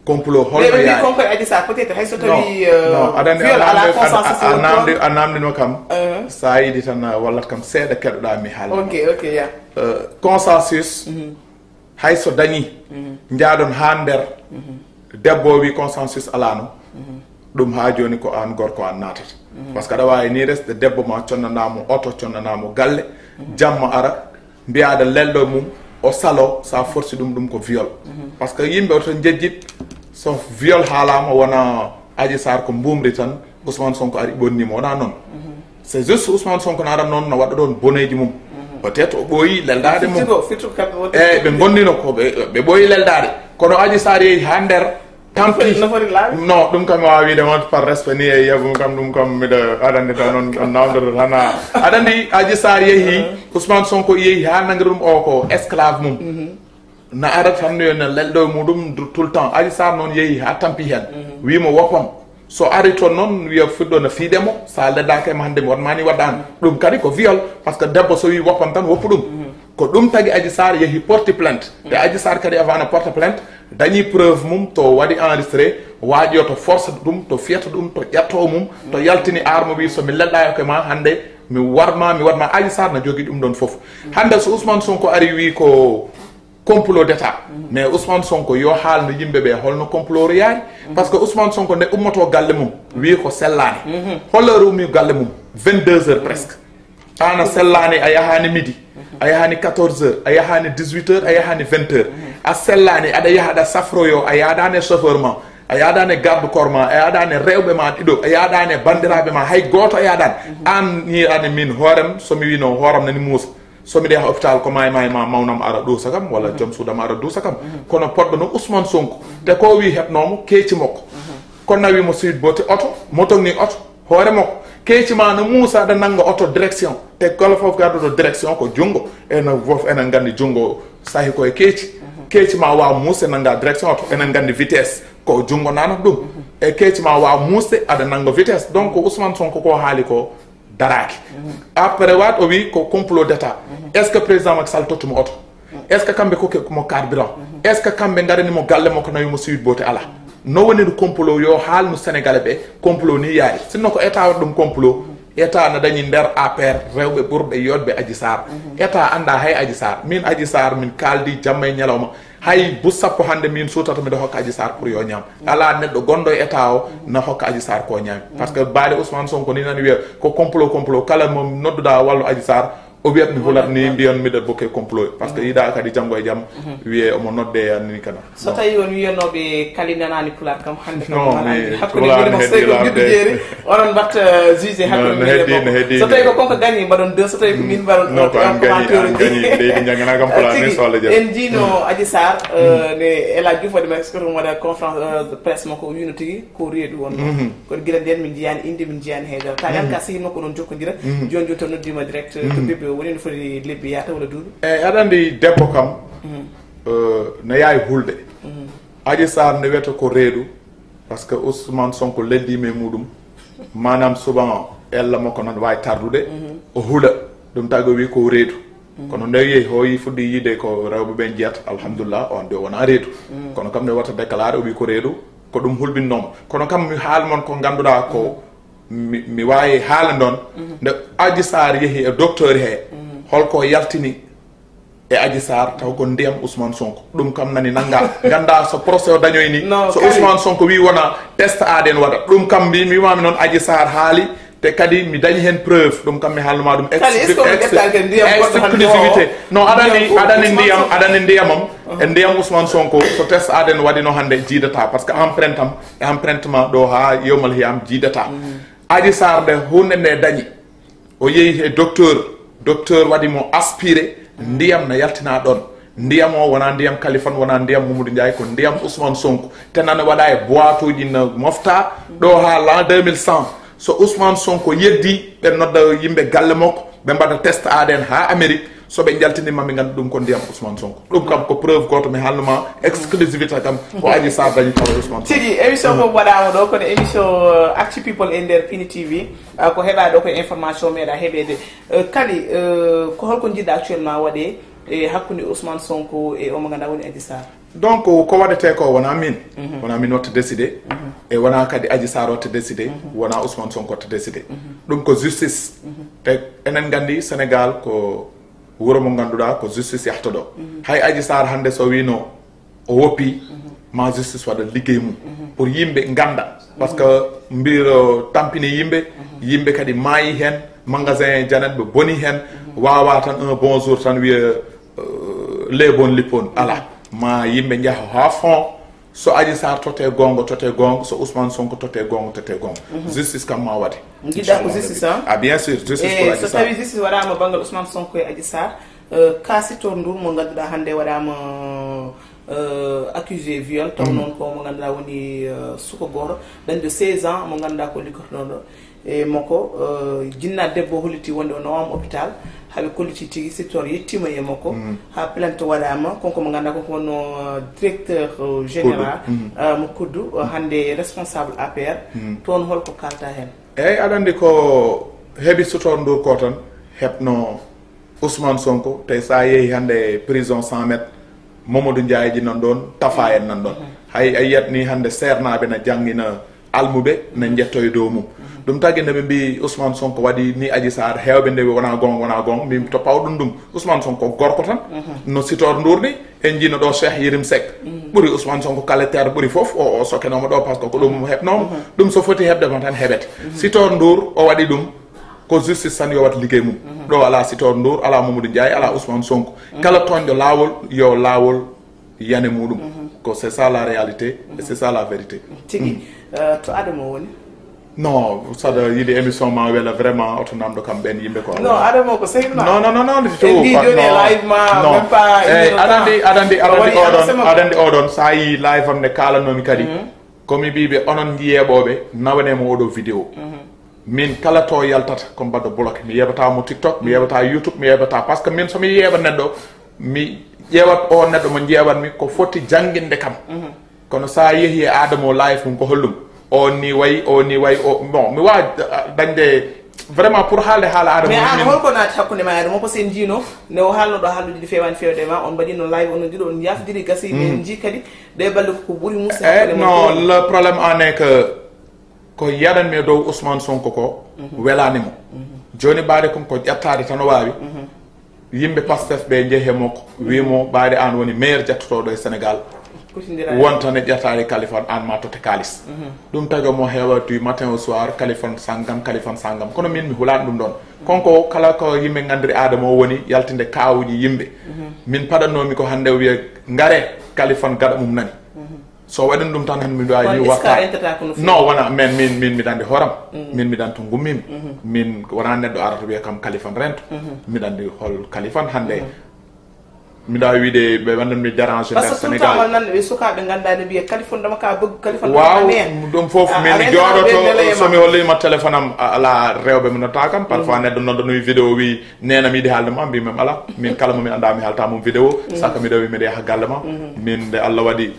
Complot hol no yaari? Ɓe mbi kon koye Adji Sarr, peut-être hay so tawi, non, euh, non, aɗa anndi viol a ala namdi-, consensus a, a, a woni namdi-, toon. A namdino kam, euh, so a yiɗi tan, uh, wallat kam seeɗa keɗoɗa mi haalna. Ok, ok, ya. Euh, consensus, hay so dañi, njaaɗon haa nder, debbo o wi consensus alaano, ɗum haa jooni ko aan gorko aan naatata. Parce que aɗa waawi ni resde debbo ma, connanaa mo oto, connanaa mo galle, jamma ara, mbiyaa aɗa lelɗo mum, o salo, so a forci ɗum, ɗum ko viol. Parce que yimɓe oto njejjit, so viol haalaama, wona Adji Sarr ko mbuumri tan, Ousmane Sonko ari ɓonni mo, wonaa noon. C'est juste Ousmane Sonko no ara noon, no waɗa ɗoon boneeji mum. Peut-être o ɓooyi leldaade mum. Firti ko, firti ko kamɓe wonɓe. Eyi, ɓe ngondino ko ɓe, ɓe ɓooyi leldaade. Kono Adji Sarr yehi haa nder, tampi. No foti laabi? Non, ɗum kam mi waawaa wiide on par respect ni e yeeɓum kam, ɗum kam miɗo aɗa anndi tan on, on naamndoto tan a-, aɗa anndi Adji Sarr yehi, Ousmane Sonko yehi haa nangiri ɗum o ko esclave mum. Na ara tan yo na lelɗo e muɗum du-, tout le temps. Adji Sarr noon yehi haa tampi heen. Wii mo woppam. So ari toon noon wiya fuɗɗo na fiide mo, so a leddaaka e ma hannde mi waɗ ma ni waɗaani. Ɗum kadi ko viol, parce que debbo so wii woppam tan woppu ɗum. Ko ɗum tagi Adji Sarr yehi porti plainte. Te Adji Sarr kadi avant na porta plainte, dañi preuve mum to waɗi enregistré, waaji o to force ɗum, to fiyata ɗum, to ƴetto mum, to yaltini arme wii so mi lelɗaaka e ma hannde mi war ma, mi waɗ ma. Adji Sarr na jogii ɗum ɗoon fof. Hannde so Ousmane Sonko ari wii ko complot d'état. Mais Ousmane Sonko yo haalno yimɓe ɓe holno complot o yaari. Parce que Ousmane Sonko nde ummoto galle mum, wii ko sellaani. Holno ari ummi galle mum? Vingt-deux heures presque. Aan a sellaani, a yahaani midi, a yahaani quatorze heures, a yahaani dix-huit heures, a yahaani vingt heures. A sellaani, aɗa yaha aɗa safroyo, a yaadaani e chauffeur ma, a yaadaani e garde corps ma, a yaadaani e rewɓe ma ɗiɗo, a yaadaani e banndiraaɓe ma, hay gooto a yaadaani. Aan ni, aan e min hoorem, so mi wino hooram nani muusa. So miɗo yaha hôpital, ko maay maay ma mawnam ara ɗuusa kam, walla joom suudam ara duusa kam. Kono poɗɗo no Ousmane Sonko, te ko o wi heɓnoomo keeci makko. Kono nawi mo Sweet Beauté oto, mo togni oto, hoore makko. Keeci ma no muusa aɗa nannga oto direction. Te kala fof garduɗo direction ko junngo. Enen fof enen nganndi junngo sahi ko e keeci. Keeci ma waawa muusde nannga direction oto. Enen nganndi vitesse ko junngo nanata ɗum. E keeci ma waawa muusde aɗa nannga vitesse. Donc Ousmane Sonko ko haali ko daraaki. Après waat o wi ko complot d'état. Est ce que président Macky Sall tottimo oto? Est ce que kamɓe kokki mo carburant? Est ce que kamɓe ngarani mo galle makko nawi mo Sweet Beauté? Alaa. No woniri complot yo haalnu Sénégalais ɓe complot ni yaari. Sinno ko état waɗi ɗum complot, état na dañi nder A P R rewɓe ɓurɓe yooɗɓe Adji Sarr. État annda hay Adji Sarr. Min Adji Sarr min kaaldi jamma e ñalawma. Hay bus sappo hannde min suutata miɗo hokka Adji Sarr pour yo ñaam. Alaa neɗɗo gonɗo e état o na hokka Adji Sarr ko ñaami. Parce que baade Ousmane Sonko ni nani wiya ko complot, complot, kala mo nodduɗa wallu Adji Sarr, o wiyat mi hulat ni mbiyan miɗo bokke complot. Parce que yiɗa kadi janngo e jam wiye omo nodde anni kana. So tawi on wiyanooɓe kali nanaani pulaar kam hannde kam. Non, wala mais hakkunde pulaar minen ne heddi Seydou laamde. Giddu Jeeri, onon mbatta juge. Non, hakkunde no minen heddi, no heddi. So tawi ko konko gañi mbaɗon deux, so tawi ko min mbaɗon non, ko an gañi, an gañi. Leydi njangana kam pulaar ni so Allah jaɓi. En jiino Adji Sarr, euh, ne El Hadj Diouf waɗi ma expliqué ɗum waɗa conférence, euh, de presse makko, o wiino tigi ko reedu won. Kono gila nden min njiyaani inde, min njiyaani haydara. Tawi an ka sehil makko onon jokkondira. Joni joni to noddima direct, to bébé o woni no foti lebbi yaata walla duuɓi. Eyyi, aɗa andi debbo kam, euh, no yawi hulde. Adji Sarr nde wiyata ko reedu, parce que Ousmane Sonko leldima e muɗum. Manam souvent ella makko nan wawi tardude, o hula. Ɗum tagi o wi ko reedu. Kono nde yehi, o yi fuɗɗi yiide ko rewɓe ɓen jiyata, alhamdulillah, on de wona reedu. Kono kam nde wata déclaré, o wi ko reedu, ko ɗum hulɓinnoma. Kono kam mi haal mon ko ganduɗa ko mi, mi wawi haalande on. Nde Adji Sarr yehi e docteur he, holko yaltini e Adji Sarr taw ko ndiyam Ousmane Sonko. Ɗum kam nani nanga. Ganda so procès o dañoy ni, non, so kadi. Ousmane Sonko wi wona test A D N waɗa. Ɗum kam mbi, mi wimami noon Adji Sarr haali, te kadi mi dañi hen preuve. Ɗum kam mi haalnuma ɗum. Kadi, est-ce que on ƴettaki ndiyam goɗɗo hannde o? Exclusivité. Non, aɗa andi, ndiyam fof aɗa andi Ousmane ndiyam, Sonko. Aɗa andi ndiyamam. E ndiyam Ousmane Sonko, so test A D N waɗino hannde, jiidata. Parce que empreinte am, e empreinte ma ɗo ha yewmal hiyam jiidata. Adji Sarr nde hunde nde dañi. O yehi e docteur, docteur waɗi mo aspiré, ndiyam na yaltina ɗon. Ndiyam o wona ndiyam Kalifan, wona ndiyam Mamadou Ndiaye, ko ndiyam Ousmane Sonko. Te nana waɗa e boîte uji na mofta ɗo ha l'an deux mille cent. So Ousmane Sonko yeddi, ɓe nodda yimɓe galle makko, ɓe mbaɗa test A D N ha Amérique. So ɓe jaltinima, mi ganda ɗum ko ndiyam Ousmane Sonko. Ɗum kam ko preuve goto mi haalnuma, exclusivité kam ko Adji Sarr dañi tawa Ousmane Sonko. Tigi, émission fof waɗama ɗo, kono émission, euh, Actu People e nder Pini T V. Ah, ko heɓa ɗo ko information meeɗa heɓede. Euh, Kali, euh, ko holko jiɗɗa actuellement waɗe e hakkunde Ousmane Sonko e omo ganduɗa woni Adji Sarr? Donc, ko waɗete ko wona min. Wona min watta décidé. E wona kadi Adji Sarr watta décidé. Wona Ousmane Sonko watta décidé. Ɗum ko justice. Te enen gandi Sénégal ko wuro mo ganduɗa ko justice yahata ɗo. Hay Adji Sarr hannde so wino o woppi, ma justice waɗa liggey mum. Pour yimɓe ganda. Parce que mbiro tampini yimɓe, yimɓe kadi maayi hen, magasin Janet ɓe boni hen, wawa tan un bon jour tan wiya, euh, les bons lippon. Ala. Ma yimɓe jaha ha fond. So Adji Sarr totte gonga, totte gonga. So Ousmane Sonko totte gonga, totte gonga. Justice kam ma waɗe. Jiɗɗa ko justice, hein? Ah, bien sûr, justice pour Adji Sarr. E so tawi justice waɗama banngal Ousmane Sonko e Adji Sarr, euh, ka Sitor Ndour mo ganduɗa hannde waɗama, euh, accusé viol, taw noon ko mo ganduɗa woni, euh, suko goto, dañɗo seize ans, mo ganduɗa ko liggotoɗo e makko, euh, jinna debbo holliti wonde o nawama hôpital, haɓe kolliti tigi Sitor yettima e makko, ha plainte waɗama, konko mo ganduɗa konko wonno, euh, directeur, euh, général, euh, mo Kuddu, euh, hannde responsable A P R, toon holko kalta hen? Eyyi, aɗa andi ko heɓi Sitor Ndour ko tan heɓno Ousmane Sonko, te sa yeehi hannde prison cent mètres, Mamadou Ndiaye ji nan ɗon, Tafa en nan ɗon. Hay a yiyat ni hannde seernaaɓe na janngina almuɓe, na njetto e dow mum. Ɗum tagi nde ɓe mbi Ousmane Sonko waɗi ni Adji Sarr, heewɓe nde ɓe wona gonga, wona gonga, min to pawɗum ɗum. Ousmane Sonko gorko tan, no Sitor Ndour ni, en jino ɗo Cheikh Yérim Seck. Ɓuri Ousmane Sonko kala ter ɓuri fof, o, o sokenooma ɗo parce que ko ɗum heɓnooma. Ɗum so foti heɓde ma tan heɓete. Sitor Ndour, o waɗi ɗum. Ko justice tan yo wat liggey mum. Ɗo ala Sitor Ndour, ala Mamadou Ndiaye, ala Ousmane Sonko. Kala toñɗo laawol, yo laawol yane muɗum. Ko c'est ça la réalité, et c'est ça la vérité. Tigi, euh, to Adamo woni? Non, saɗa yiɗi émission ma wela vraiment, oto namdo kam ɓen yimɓe ko. Non, Adamo ko sehil ma. Non, non, non, non, du tout. En ndi joni e live ma, non. Même pas une minute. Aɗa andi, aɗa andi, aɗa andi oɗon, aɗa andi oɗon, sa yi live am ne kalannomi kadi. Ko mi mbiɓe onon jiyeɓoɓe, nawane mo oɗo vidéo. Min kala to yaltata ko mbaɗo bloqué. Mi yeɓata mo TikTok, mi yeɓata YouTube, mi yeɓata, parce que min somi yeeɓa neɗɗo, mi ƴeewat o neɗɗo mo ƴeewatmi ko foti jannginde kam. Kono sa yeehi e Adamo live mum ko hollum? O ni wayi, o ni wayi, o, bon, mi wawa dañde vraiment pour haalde haala Adamo. Mais an holko naati hakkunde ma e Adamo? Parce que en jiino nde o haalno ɗo haaldude ɗi fewani fewde ma, on mbaɗino live, onon ɗiɗo on yafdiri, gasi, en jii kadi ɗe balɗe ko ɓuri musi. Eh, hakkunde mon non, le problème en est que ko yaɗanmi e dow Ousmane Sonko ko welani mo. Joni ɓaade kon ko ƴettaade tan o wawi. Yimɓe Pastef ɓe njehe makko, wi mo, "Ɓaade an woni meilleur jettotooɗo e Sénégal. Wonta ne ƴettaade Kaliphone, an ma totte kaalis." Ɗum tagi mo heewa du matin au soir, "Kaliphone sanngam, Kaliphone sanngam." Kono min mi hulaani ɗum ɗoon. Konko kala ko yimɓe nganndiri aadama o woni yaltinde kaawuji yimɓe. Min paɗannoomi ko hannde o wiya, "Ngare, Kaliphone gaɗa mum nani." So waɗi ɗum tan, hannde miɗo waawi ni watta. Non, wona, min, min, min miɗa anndi hooram. Min miɗa anndi to ngummimi. Min wona neɗɗo arata wiya kam Kaliphone rento. Miɗa anndi hol Kaliphone hannde. Miɗa waawi wiide ɓe wonde mi dérange nder Sénégal. Parce que tout le temps nan ɓe sukaaɓe nganndaa ne mbiya Kaliphone dama ka bëgg, Kaliphone dama ka neex. Ɗum fof min mi jooɗoto, so mi hollima téléphone am, a-, ala rewɓe mi notta kam. Parfois neɗɗo noddanoyi vidéo wi, "Neena mi yiɗi haalde ma," mbimi, "Ala, min kala mo mi annda mi haalta mum vidéo." Saka miɗo wi miɗo yaha galle ma. Min nde Allah waɗi,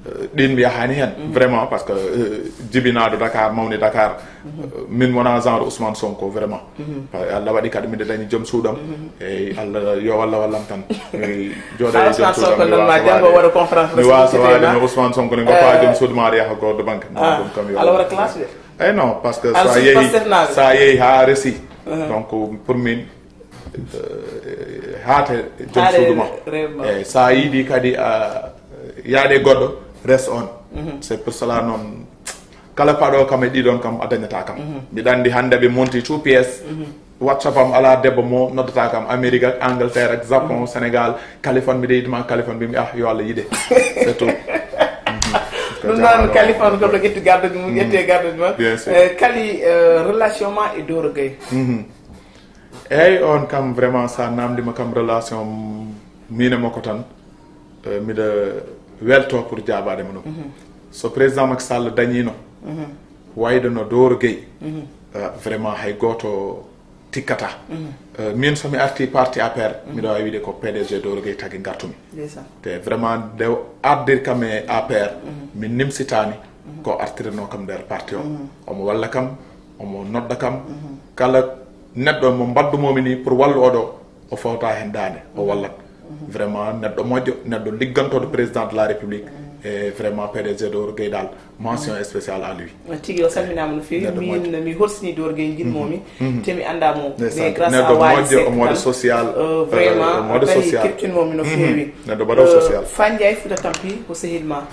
eh, ɗin mi yahani hen, vraiment, parce que, eh, jibinaaɗo Dakar, mawni Dakar, eh, min wona genre Ousmane Sonko, vraiment. Pa-, Allah waɗi kadi miɗo dañi joom suuɗam. Eyyi, Allah, yo Allah wallam tan. Eyyi, jooɗo e joom suuɗam, mi wasa waade no Ousmane Sonko ni, goppa joom suudu ma, aɗa yaha goɗɗo banque. Ɗum kam yo Allah waɗa classe de. Eyyi, non, parce que sa yeehi, sa yeehi ha resi. Donc, pour min, eh, haate joom suudu ma. Eyyi, sa yiɗi kadi a yaade goɗɗo, res on. C'est pour cela noon, kala paɗo kam e ɗiɗon kam a dañata kam. Mbiɗa anndi hannde ɓe monti tout pièce. WhatsApp am ala debbo mo noddata kam Amérique ak Angleterre ak Japon, Sénégal, Kaliphone, miɗo yiɗi ma Kaliphone, mbimi, "Ah, yo Allah yiɗe." C'est tout. Ɗum noon Kaliphone ko to ƴetti gardoji mum, ƴetti e gardoji mum. Bien sûr. Eh, Kali, eh, relation ma e Doro Gueye. Eyyi, on kam vraiment sa namdima kam relation min e makko tan, eh, miɗa welto pour jaabaade mo ɗum. So président Macky Sall dañino wayde no Doro Gueye, eh, vraiment hay gooto tikkata. Eh, min so mi arti parti A P R, miɗo waawi wiide ko P D G Doro Gueye tagi ngartumi. Te vraiment nde o ardir kam e A P R, min nimsitaani ko artiranoo kam nder parti o. Omo walla kam, omo nodda kam. Kala neɗɗo mo mbaɗdu-mi ni pour wallu oɗo, o fawta heen daande, o wallat. Vraiment, neɗɗo moƴƴo, neɗɗo liggantooɗo président de la République. E vraiment, P D G Doro Gueye dal, mention spéciale à lui. Tigi, o salminaama no feewi. Min, mi horsini Doro Gueye, njiɗ-mi mo. Te mi annda mo. Mais grâce à Wali Seck, omo waɗa social, euh, vraiment, omo waɗa social. Keɓtin-mi mo no feewi. Neɗɗo mbaɗo social. Fane Ndiaye Fouta Tampi ko sehil ma.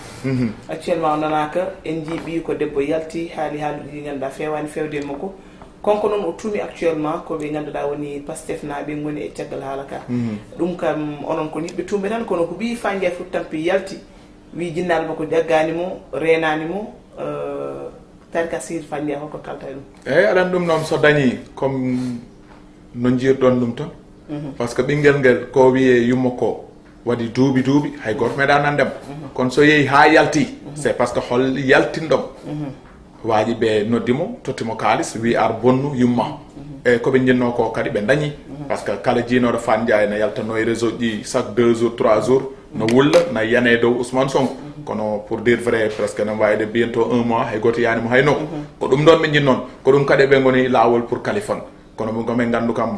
Actuellement o nanaaka, en njii ɓiyi ko debbo yalti, haali haaluuji ɗi ngannduɗaa feewaani feewde e makko. Konko noon o tuumi actuellement ko ɓe ngannduɗaa woni Pastef naaɓe ngoni e caggal haala ka. Ɗum kam onon ko yiɗɓe tuumɓe tan, kono ko ɓiyi Fane Ndiaye Fouta Tampi yalti, wi jinnaaɓe makko ƴaggaani mo, reenaani mo, eh, tari ka sehil Fane Ndiaye, holko kalta e ɗum? Eyyi, aɗa anndi ɗum noon so dañi comme no njiyirɗon ɗum tan. Parce que ɓinngel ngel ko wiyee yumma ko waɗi duuɓi duuɓi, hay gooto meeɗaa nande mo. Kono so yehi haa yalti, c'est parce que hol yaltinɗo mo. Waaji ɓe noddi mo, totti mo kaalis, wi ar bonnu yumma. E ko ɓe njinnoo ko kadi ɓe dañi. Parce que kala jiinooɗo Fane Ndiaye ne yaltanoo e réseau ji chaque deux jours, trois jours, no wulla, na yanee dow Ousmane Sonko. Kono pour dire vrai, presque ne waawde bientôt un mois, hay gooto yaani mo hay nokku. Ko ɗum ɗoon ɓe njinnoon, ko ɗum kadi ɓe ngoni laawol pour Kaliphone. Kono mo gomen nganndu kam,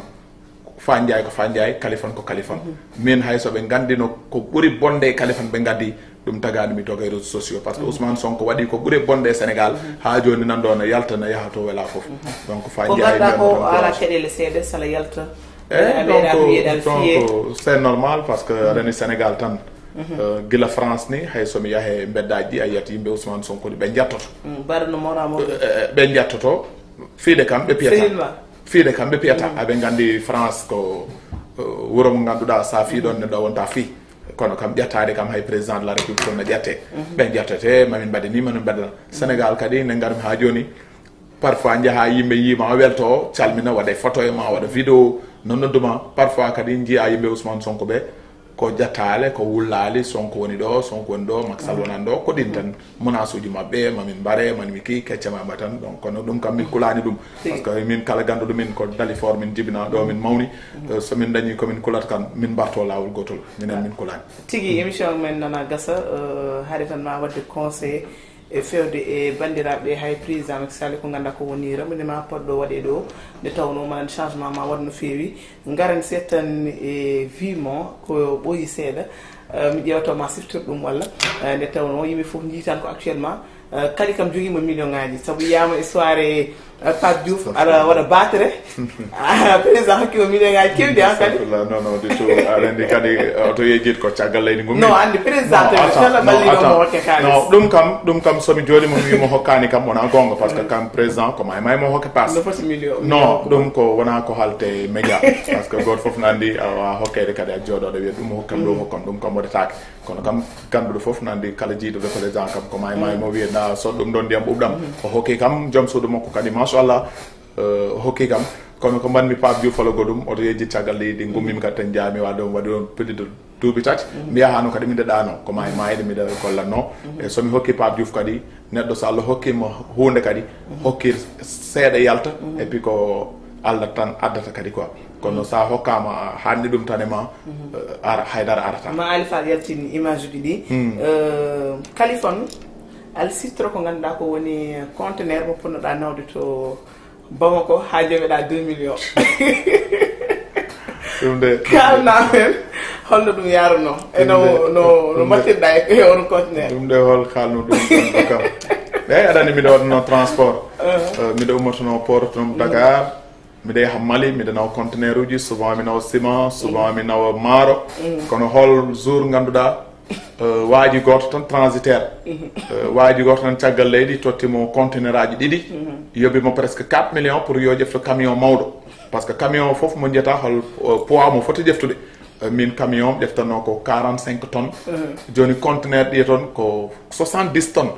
Fane Ndiaye ko Fane Ndiaye, Kaliphone ko Kaliphone. Min hay so ɓe nganndino ko ɓuri bonde e Kaliphone ɓe ngaddi, ɗum tagaani mi doga e réseaux sociaux. Parce que Ousmane Sonko waɗi ko ɓuri bonde e Sénégal, haa jooni nan ɗo no yalta, no yaha to wela fof. Donc Fane Ndiaye ko ngarɗaa ko ala keɗele seeɗa, sala yalta. Eh, donc, donc, c'est normal parce que aɗa anndi Sénégal tan, euh, gila France ni, hay so mi yahe mbeddaaji ɗi, a yiyat yimɓe Ousmane Sonko ɗi, ɓe njattoto. Bara no mawna mawɓe. Eh, eh, ɓe njattoto, fiide kam ɓe piyata. Fiide kam ɓe piyata. Aɓe nganndi France ko, eh, wuro mo ngannduɗaa sa fii ɗon neɗɗo wonta fii. Kono kam ƴettaade kam hay président de la République fof no ƴette. Ɓe ƴettete, mamin mbaɗe ni, mamin mbaɗe na. Sénégal kadi nde ngarmi haa jooni, parfois njaha yimɓe yiima welto, calmina, waɗa photo e ma, waɗa vidéo, no noddu ma. Parfois kadi njiya yimɓe Ousmane Sonko ɓe, ko ƴettaale, ko wullaali, Sonko woni ɗo, Sonko woni ɗo, Macky Sall wonani ɗo, ko ɗin tan. Menace uji maɓɓe, mamin mbare, mamin kii, kecce maɓɓe tan. Donc, kono ɗum kam min kulaani ɗum. Parce que min kala ganduɗo min ko Dalifort min jibina, ɗo min mawni. Euh, so min dañi ko min kulata kan, min mbarto laawol gotol. Minen min kulaani. Tigi, émission men nana gasa, euh, hari tan ma wadde conseil e fewde e bandiraɓe, hay président Macky Sall ko ganduɗa ko woni remaniement poɗɗo waɗe ɗo, nde tawno manan changement ma waɗ no feewi. Ngaren seeɗa tan e vie mo ko ɓooyi seeɗa. Eh, mi ƴeewto ma siftir ɗum walla, eh, nde tawno yimɓe fof njiitan ko actuellement Eh, Kali kam jogiima million ngaaji, sabu yiyaama e soirée, eh, Pape Diouf, aɗa waɗa battre. Ah, président hokkii mo million ngaaji keewɗi, ah, Kali. Astafirullah, non, non, du tout. Aɗa anndi kadi, eh, oto yejjit ko caggal leydi ngummi. Non, anndi président. Non, tamit, attends, fela non, balliɗo mo attends. Hokke kaalis. Non, ɗum kam, ɗum kam, so mi jooɗii mo, mi wiyi mo hokkaani kam, wonaa goonga, parce que kam président, ko may may mo hokke paas. No foti million, non, million ɗum ko wonaa ko haalte média. Parce que gooto fof na anndi, a waawaa hokkeede kadi a jooɗo aɗa wiya ɗum hokkam, ɗum hokkam, ɗum kam waɗataake. Kono kam, gannduɗo fof na anndi kala jeyɗo président kam, ko may may mo wiya na so ɗum ɗon ndiyam ɓuuɓɗam. O hokki kam joom suudu makko kadi, machallah, eh, o hokki kam. Kono ko mbaɗmi Pape Diouf falago ɗum, oto yejjit caggal leydi, ngummimi kadi tan njaami wa ɗum, waɗi ɗon pelliti duuɓi tati. Mi yahaano kadi miɗa ɗaano, ko may mayde miɗa gollatno. E so mi hokki Pape Diouf kadi, neɗɗo so Allah hokkii mo huunde kadi, hokkir seeɗa yalta, et puis ko Allah tan addata kadi quoi. Kono sa hokkaama, haanni ɗum tan e ma, eh, ara, haydara arata. Ma Ali Fall yaltini image uji ɗi. Eh, Kaliphone, aɗa siftora ko ngannduɗaa ko woni conteneur mo ponnoɗaa nawde to Bamako haa joweɗaa deux millions. Ɗum de. Kaalnaa men, holno ɗum yaarunoo? E no, no, no mbattirɗaa e, e on conteneur? Ɗum de hol kaalnu ɗum ɗum kam. Eeyi, aɗa anndi miɗo waɗno transport. Eh, miɗo ummotono port ɗum Dakar. Miɗo yaha Mali, miɗo nawa conteneur uji, souvent mi nawa ciment, souvent mi nawa maaro. Kono hol jour ngannduɗaa, eh, waaji gooto tan transitaire. Eh, waaji gooto tan caggal leydi totti mo conteneur aji ɗiɗi, yoɓi mo presque quatre millions pour yo ƴefto camion mawɗo. Parce que camion fof mo njiyata hol, eh, poids mo foti ƴeftude. Eh, min camion ƴeftanno ko quarante-cinq tonnes. Jooni conteneur ɗi toon ko soixante-dix tonnes.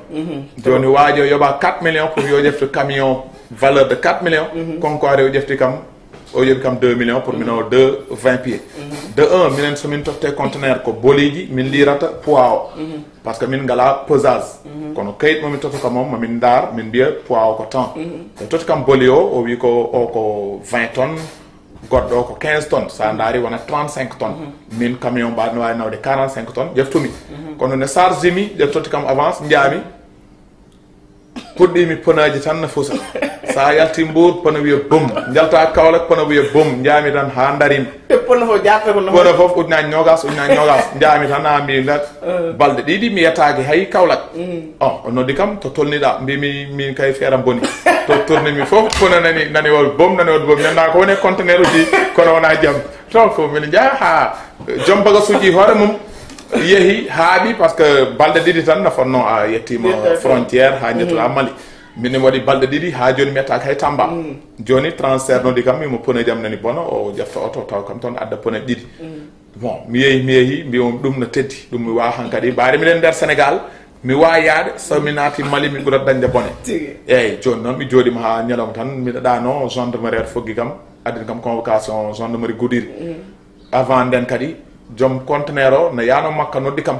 Jooni waaji o yoɓa quatre millions pour yo ƴeftu camion valeur de quatre millions. Kanko ari o ƴefti kam, o yoɓi kam deux millions pour mi nawa deux vingt pieds. De un, minen so min totte conteneur ko boliiji min liirata poids o. Parce que min ngala pesage. Kono kayit mo min totta kam o, ma min ndaar, min mbiya poids o ko tant. Ɓe totti kam boli o, o wi ko o ko vingt tonnes, goɗɗo o ko quinze tonnes, sa ndaari wona trente-cinq tonnes. Min camion mbaɗ no waawi nawde quarante-cinq tonnes, ƴeftumi. Kono ne charge mi, ɓe totti kam avance, njaami. Puɗɗiimi pneuji tan no fusa. Sa yalti Mbour, pneu wiya bum. Njalta Kaolack, pneu wiya bum. Njaami tan haa ndarimi. E pneu fof jaarta ko no pneu fof ujunaaji noogaas, ujunaaji noogaas. Njaami tan haa mbi nda-, balɗe ɗiɗi mi yettaaki hay Kaolack. O, o noddi kam, to tolniɗa? Mbimi, min kay feeram boni. To tournimi fof, pneu nani, nani wol bom, nani wol bom. Nenna ko woni e conteneur uji, kono wona jam. Donc, min njaha haa joom bagasuji hoore mum yehi, haaɓi, parce que balɗe ɗiɗi tan no fotno a yettima frontière haa njettoɗa Mali. Min mi waɗi balɗe ɗiɗi haa jooni mi yettaaki hay Tamba. Jooni transitaire noddi kam, wimo pneu jam nani bona, o ƴefta oto, taw kam toon adda pneu ɗiɗi. Bon, mi yehi, mi yehi, mbi on ɗum no teddi, ɗum mi wawa hankadi. Mbaari miɗen nder Sénégal, mi wawa yaade, so mi naati Mali, mi ɓurat dañde bone. Tigi. Eyyi, jooni noon mi jooɗima haa ñalawma tan, miɗo ɗaano, gendarmerie foggi kam, addani kam convocation gendarmerie Goudiri. Avant nden kadi, joom conteneur o no yaano makka noddi kam.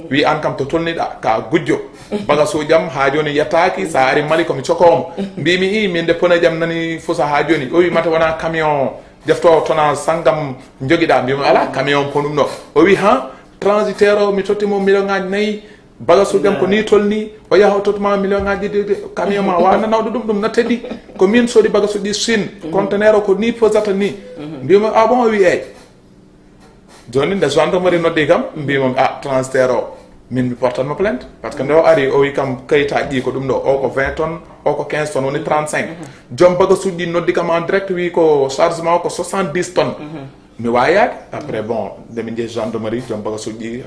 Wi an kam to tolniɗa, ka gujjo. Bagasuji am haa jooni yettaaki, sa ari Mali ko mi cokoomo. Mbimi i, min de pneu jam nani fusa haa jooni. O wi mate wona camion jefto tonnage sanngam jogiɗa, mbimo ala, camion ponum ɗo. O wi ha, transitaire o mi totti mo million ngaji nayyi, bagasuji am ko ni tolni, o yaha o tottuma million ngaji ɗiɗi, camion ma wawa nanawde ɗum, ɗum na teddi. Ko min sodi bagasuji ɗi Chine, conteneur o ko ni pesata ni. Mbimo ah bon, o wi eyyi. Jooni nde gendarmerie noddi kam, mbimo ah, transitaire o, min mi portanmo plainte. Parce que nde o ari, o wi kam kayitaji ɗi ko ɗum ɗo, o ko vingt tonnes, o ko quinze tonnes, woni trente-cinq. Joom bagasuji ɗi noddi kam en direct, wi ko charge ma o ko soixante-dix tonnes. Mi wawa yaade. Après, bon, nde min jeehi gendarmerie, joom bagasuji ɗi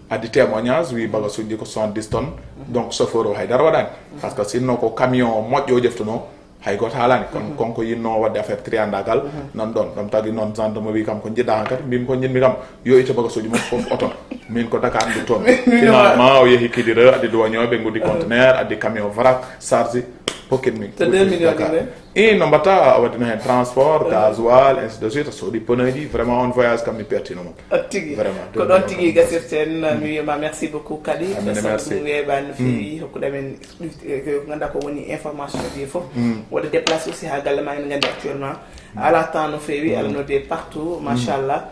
addi témoignage, wi bagasuji ɗi ko soixante-dix tonnes. Donc chauffeur o haydara waɗani. Parce que sinno ko camion moƴƴo o ƴeftuno, hay goto haalani. Kono kanko yinno wadde affaire triandagal nan ɗon. Ɗum tagi noon gendarme wi kam ko jiɗɗa han kadi, mbimi ko jiɗmi kam yo itte bagasuji mum fof oto. Min ko Dakar ndu toon. Finalement o yehi Kidira, addi douanier ɓe nguddi conteneur, addi camion vrac, charge, pocket mi. Ko deux millions Dakar. Ɗi ne? I, no mbatta, a waɗino hen transport, gasoil, ainsi de suite, a soodi pneu ji, vraiment on voyage kam mi pertino mo. O tigi. Vraiment, ko ɗon tigi gasirten, mi wiyama merci beaucoup kadi. Amin, merci. Ɗum weeɓani no feewi, hokkuɗa men exclusivité, ko ngannduɗaa ko woni information ji fof. Waɗa déplacé aussi haa galle ma, en nganndi actuellement. Ala temps no feewi, aɗa nodde partout, machallah.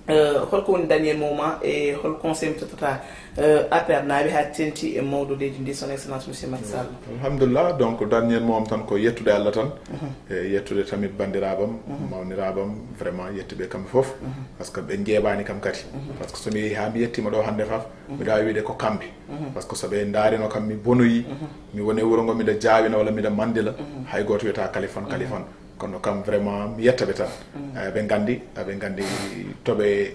Eh, holko woni dernier moment e hol conseil mi tottata, eh, A P R naaɓe haa tenti e mawɗo leydi ndi, son excellence monsieur Macky Sall? Alhamdulillah, donc dernier moment am tan ko yettude Allah tan. E yettude tamit banndiraaɓam, mawniraaɓam, vraiment yetti ɓe kamɓe fof. Parce que ɓe njeeɓaani kam kadi. Parce que so mi yehi haa mi yettiima ɗo hannde fof, mbiɗa waawi wiide ko kamɓe. Parce que so ɓe ndaarino kam mi bonoyi, mi woni e wuro ngo mbiɗa jaawina walla mbiɗa manndila, hay gooto wiyata Kaliphone, Kaliphone. Kono kam vraiment mi yetta ɓe tan. Eh, ɓe nganndi, ɓe nganndi to ɓe,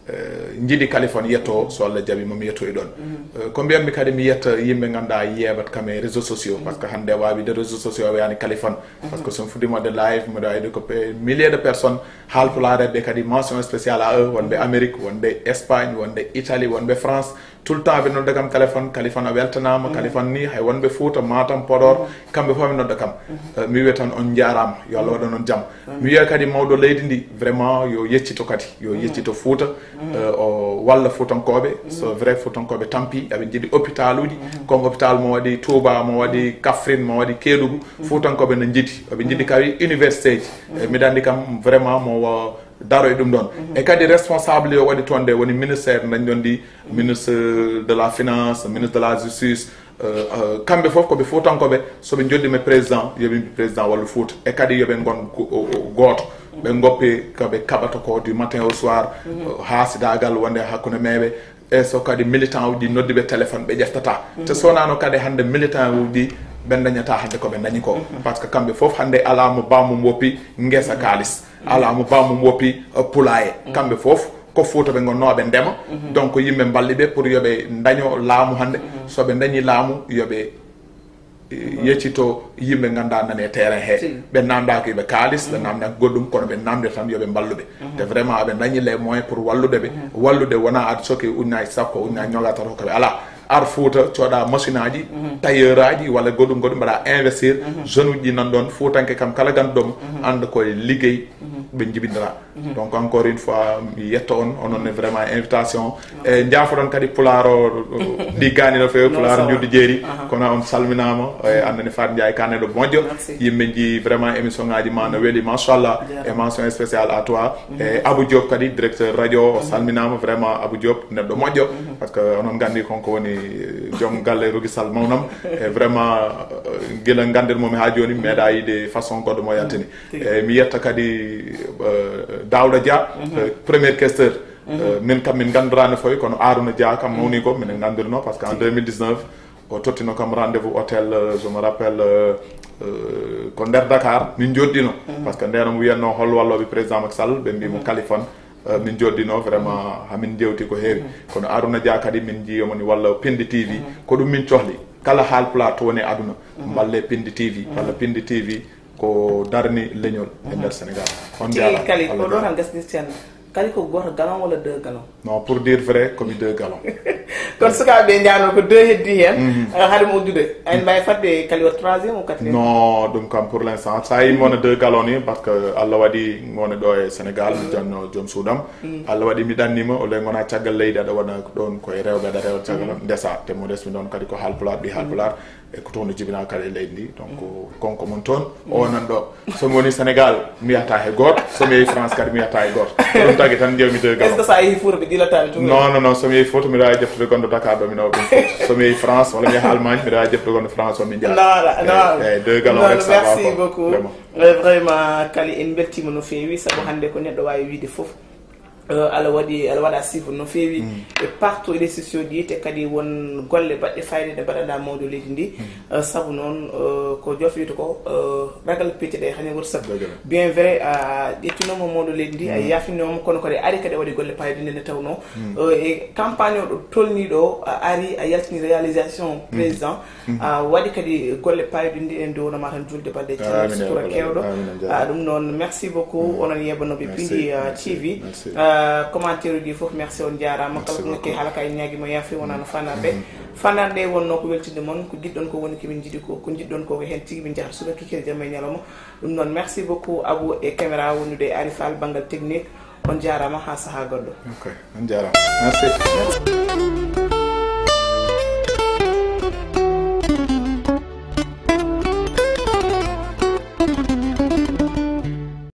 eh, njiɗi Kaliphone yetto, so Allah jaɓi mo mi yetto e ɗon. Eh, ko mbiyatmi kadi mi yetta yimɓe ngannduɗaa yeeɓat kam e réseaux sociaux, parce que hannde a waawi de réseaux sociaux a wiyani Kaliphone. Parce que so mi fuɗɗiima de live, mbiɗa waawi de ko pe-, milliers de personnes, haalpulaare ɓe kadi mention spéciale à eux, wonɓe Amérique, wonɓe Espagne, wonɓe Italie, wonɓe France, tout le temps ɓe nodda kam Kaliphone, Kaliphone a weltanaama, Kaliphone ni, hay wonɓe Fuuta, Matam, Podor, kamɓe fof ɓe nodda kam. Eh, mi wiya tan on njaaraama, yo Allah waɗan on jam. Mi wiya kadi mawɗo leydi ndi, vraiment yo yeccito kadi, yo yeccito Fuuta, eh, o walla Fuutankooɓe, so vrai Fuutankooɓe tampi, aɓe njiɗi hôpitaluuji, comme hôpital mo waɗi Touba, mo waɗi Kaffrine, mo waɗi Kédougou, Fuutankooɓe ne njiɗi, eɓe njiɗi kadi université ji. Eh, mbiɗa anndi kam vraiment mo wa-, daro e ɗum ɗon. E kadi responsable yo waɗi toon nde woni ministère dañ ɗon ndi, ministre de la finance, ministre de la justice, euh, euh, kamɓe fof ko ɓe Fuutankooɓe, so ɓe njoddiima président, yo ɓe mbi président wallu Fuuta. E kadi yo ɓe ngon go-, o-, o-, gooto, ɓe ngoppe ko ɓe kaɓata ko du matin au soir, euh, haasidaagal wonde hakkunde meeɓe. E so kadi militant uji noddi ɓe téléphone ɓe ƴeftata. Te so wonano kadi hannde militant uji ɓe dañata hannde ko ɓe dañi ko. Parce que kamɓe fof hannde alaa mo baammum woppi ngesa kaalis, alaa mo baammum woppi, uh, poulailler. Kamɓe fof ko Fuuta ɓe ngonno ɓe ndema. Donc yimɓe mballi ɓe pour yo ɓe daño laamu hannde. So ɓe dañi laamu yo ɓe yeccito yimɓe ngannduɗaa nani e terrain he. Ɓe namdaki ɓe kaalis, ɓe namdaki goɗɗum, kono ɓe namde tan yo ɓe mballu ɓe. Te vraiment aɓe dañi les moyens pour wallude ɓe. Wallude wona aɗa soki ujunnaji sappo, ujunnaji nogas tato ko ɓe alaa. Ar Fuuta coɗa machine aji, tailleur aji walla goɗɗum goɗɗum mbaɗa investir. Jeune uji nan ɗon Fuutanke kam kala ganduɗomo anda koye liggey ɓe jibinira. Donc encore une fois mi yetto on, onon ne vraiment invitation. E jaafoɗon kadi pulaar o, ɗi gaani no feewi, pulaar njuddi jeeri. Kono on salminaama, e annani Fatou Ndiaye Kane ɗo moƴƴo. Yimɓe nji vraiment émission ngaji ma no weli, machallah. E mention spéciale à toi. E Abou Diop kadi, directeur radio, o salminaama vraiment Abou Diop, neɗɗo moƴƴo. Parce que onon nganndi kon ko woni, eh, joom galle Rogi Sall mawnam. E vraiment, eh, gila nganndir mo mi haa jooni, mi meeɗa yiide façon goɗɗo mo yaltini. E mi yetta kadi, eh, Daouda Dia, eh, premier questeur. Eh, min kam min nganndiraa no fawi, kono Arouna Dia kam mawni ko minen nganndirno, parce que en deux mille dix-neuf, o tottino kam rendez-vous hôtel, euh, je me rappelle, euh, euh, ko nder Dakar, min joɗɗino. Parce que nden omo wiyanno hol wallooɓe président Macky Sall, ɓe mbi mo Kaliphone, euh, min joɗɗino vraiment, hamin jewti ko heewi. Kono Arouna Dia kadi min jii omoni walla Pindi T V, ko ɗum min cohli. Kala haalpulaar to woni aduna, mballe Pindi T V, walla Pindi T V ko darni leñol e nder Sénégal. On Tigi jaaraama. Kali, Allah ko ɗo jaaraama. Tan gasnirten. Kadi ko goto gallon walla deux gallons? Non, pour dire vrai, komi deux gallons. Kono sukaaɓe ɓe njaano ko deux heddi heen. Mhm. Ah, haade mo uddude. En mbawi fadde kadi o troisième ou quatrième? Non, ɗum kam pour l'instant. Sa yi mona deux gallons ni, parce que Allah waɗi mona ɗo e Sénégal, mi janno joom suudam. Allah waɗi mi ɗannima, o ley gona caggal leydi aɗa waɗa ɗon koye rewɓe aɗa rewa caggal ndesa. Te mo resmi ɗon kadi ko haalpulaar, ɓi haalpulaar. E ko toon o jibinaa kala e leydi ndi. Donc, konko mon toon, o nan ɗo. So mi woni Sénégal, mi yahata he gooto. So mi yehi France kadi, mi yahata he gooto. Ko ɗum tagi tan njewmi deux gallons. Est-ce que sa yehi Fouta, ɓe dilata mi tuma? Non, non, non. So mi yehi Fouta, mbiɗa waawi ƴeftude gonɗo Dakar ɗo, mi nawa ɗum Fouta. So mi yehi France, walla mi yaha Allemagne, mbiɗa waawi ƴeftude gonɗo France o, min njaha. Non, non. Eh, eh, deux gallons rek, ça va, quoi. Merci beaucoup. Vraiment. Eh, vraiment, Kali, en mbeltiima no feewi, sabu hannde ko neɗɗo waawi wiide fof. Euh, aɗa waɗi, aɗa waɗa suivre no feewi e partout e réseaux sociaux ji, te kadi won golle baɗɗe fayida ɗe mbaɗaɗa mawɗo leydi ndi. Euh, sabu noon, euh, ko jofyude ko, euh, ragal peccite ɗe haña wërsëg. Dëgg la. Bien vrai, a ƴettinooma mawɗo leydi ndi, a yaafinooma, kono kadi a ari kadi a waɗi golle payɗe nde nde tawnoo. Euh, e campagne o ɗo tolni ɗo, a ari a yaltini réalisation président. A waɗi kadi golle payɗinɗi en nduwno ma tan julde balɗe ceerno sutura kewɗo. Amin, amin, amin. Ah, ɗum noon, merci beaucoup. Onon yeeɓanooɓe Pindi, ah, T V. Merci. Ah, commentaire uji fof, merci, on njaaraama. Kala ko ngakki haala ka en ñaagi mo yaafi, wonaa no fanarɓe. Fanarɓe wonno ko weltinde mon, ko jiɗɗon ko woni ko min njiɗi ko, ko jiɗɗon ko ko heen tigi min njahata suba kikiiɗe jamma e ñalawma. Ɗum noon, merci beaucoup Abou e caméra wondude e Ari Fall banngal technique. On njaaraama haa sahaa goɗɗo. Ok, on njaaraama. Merci.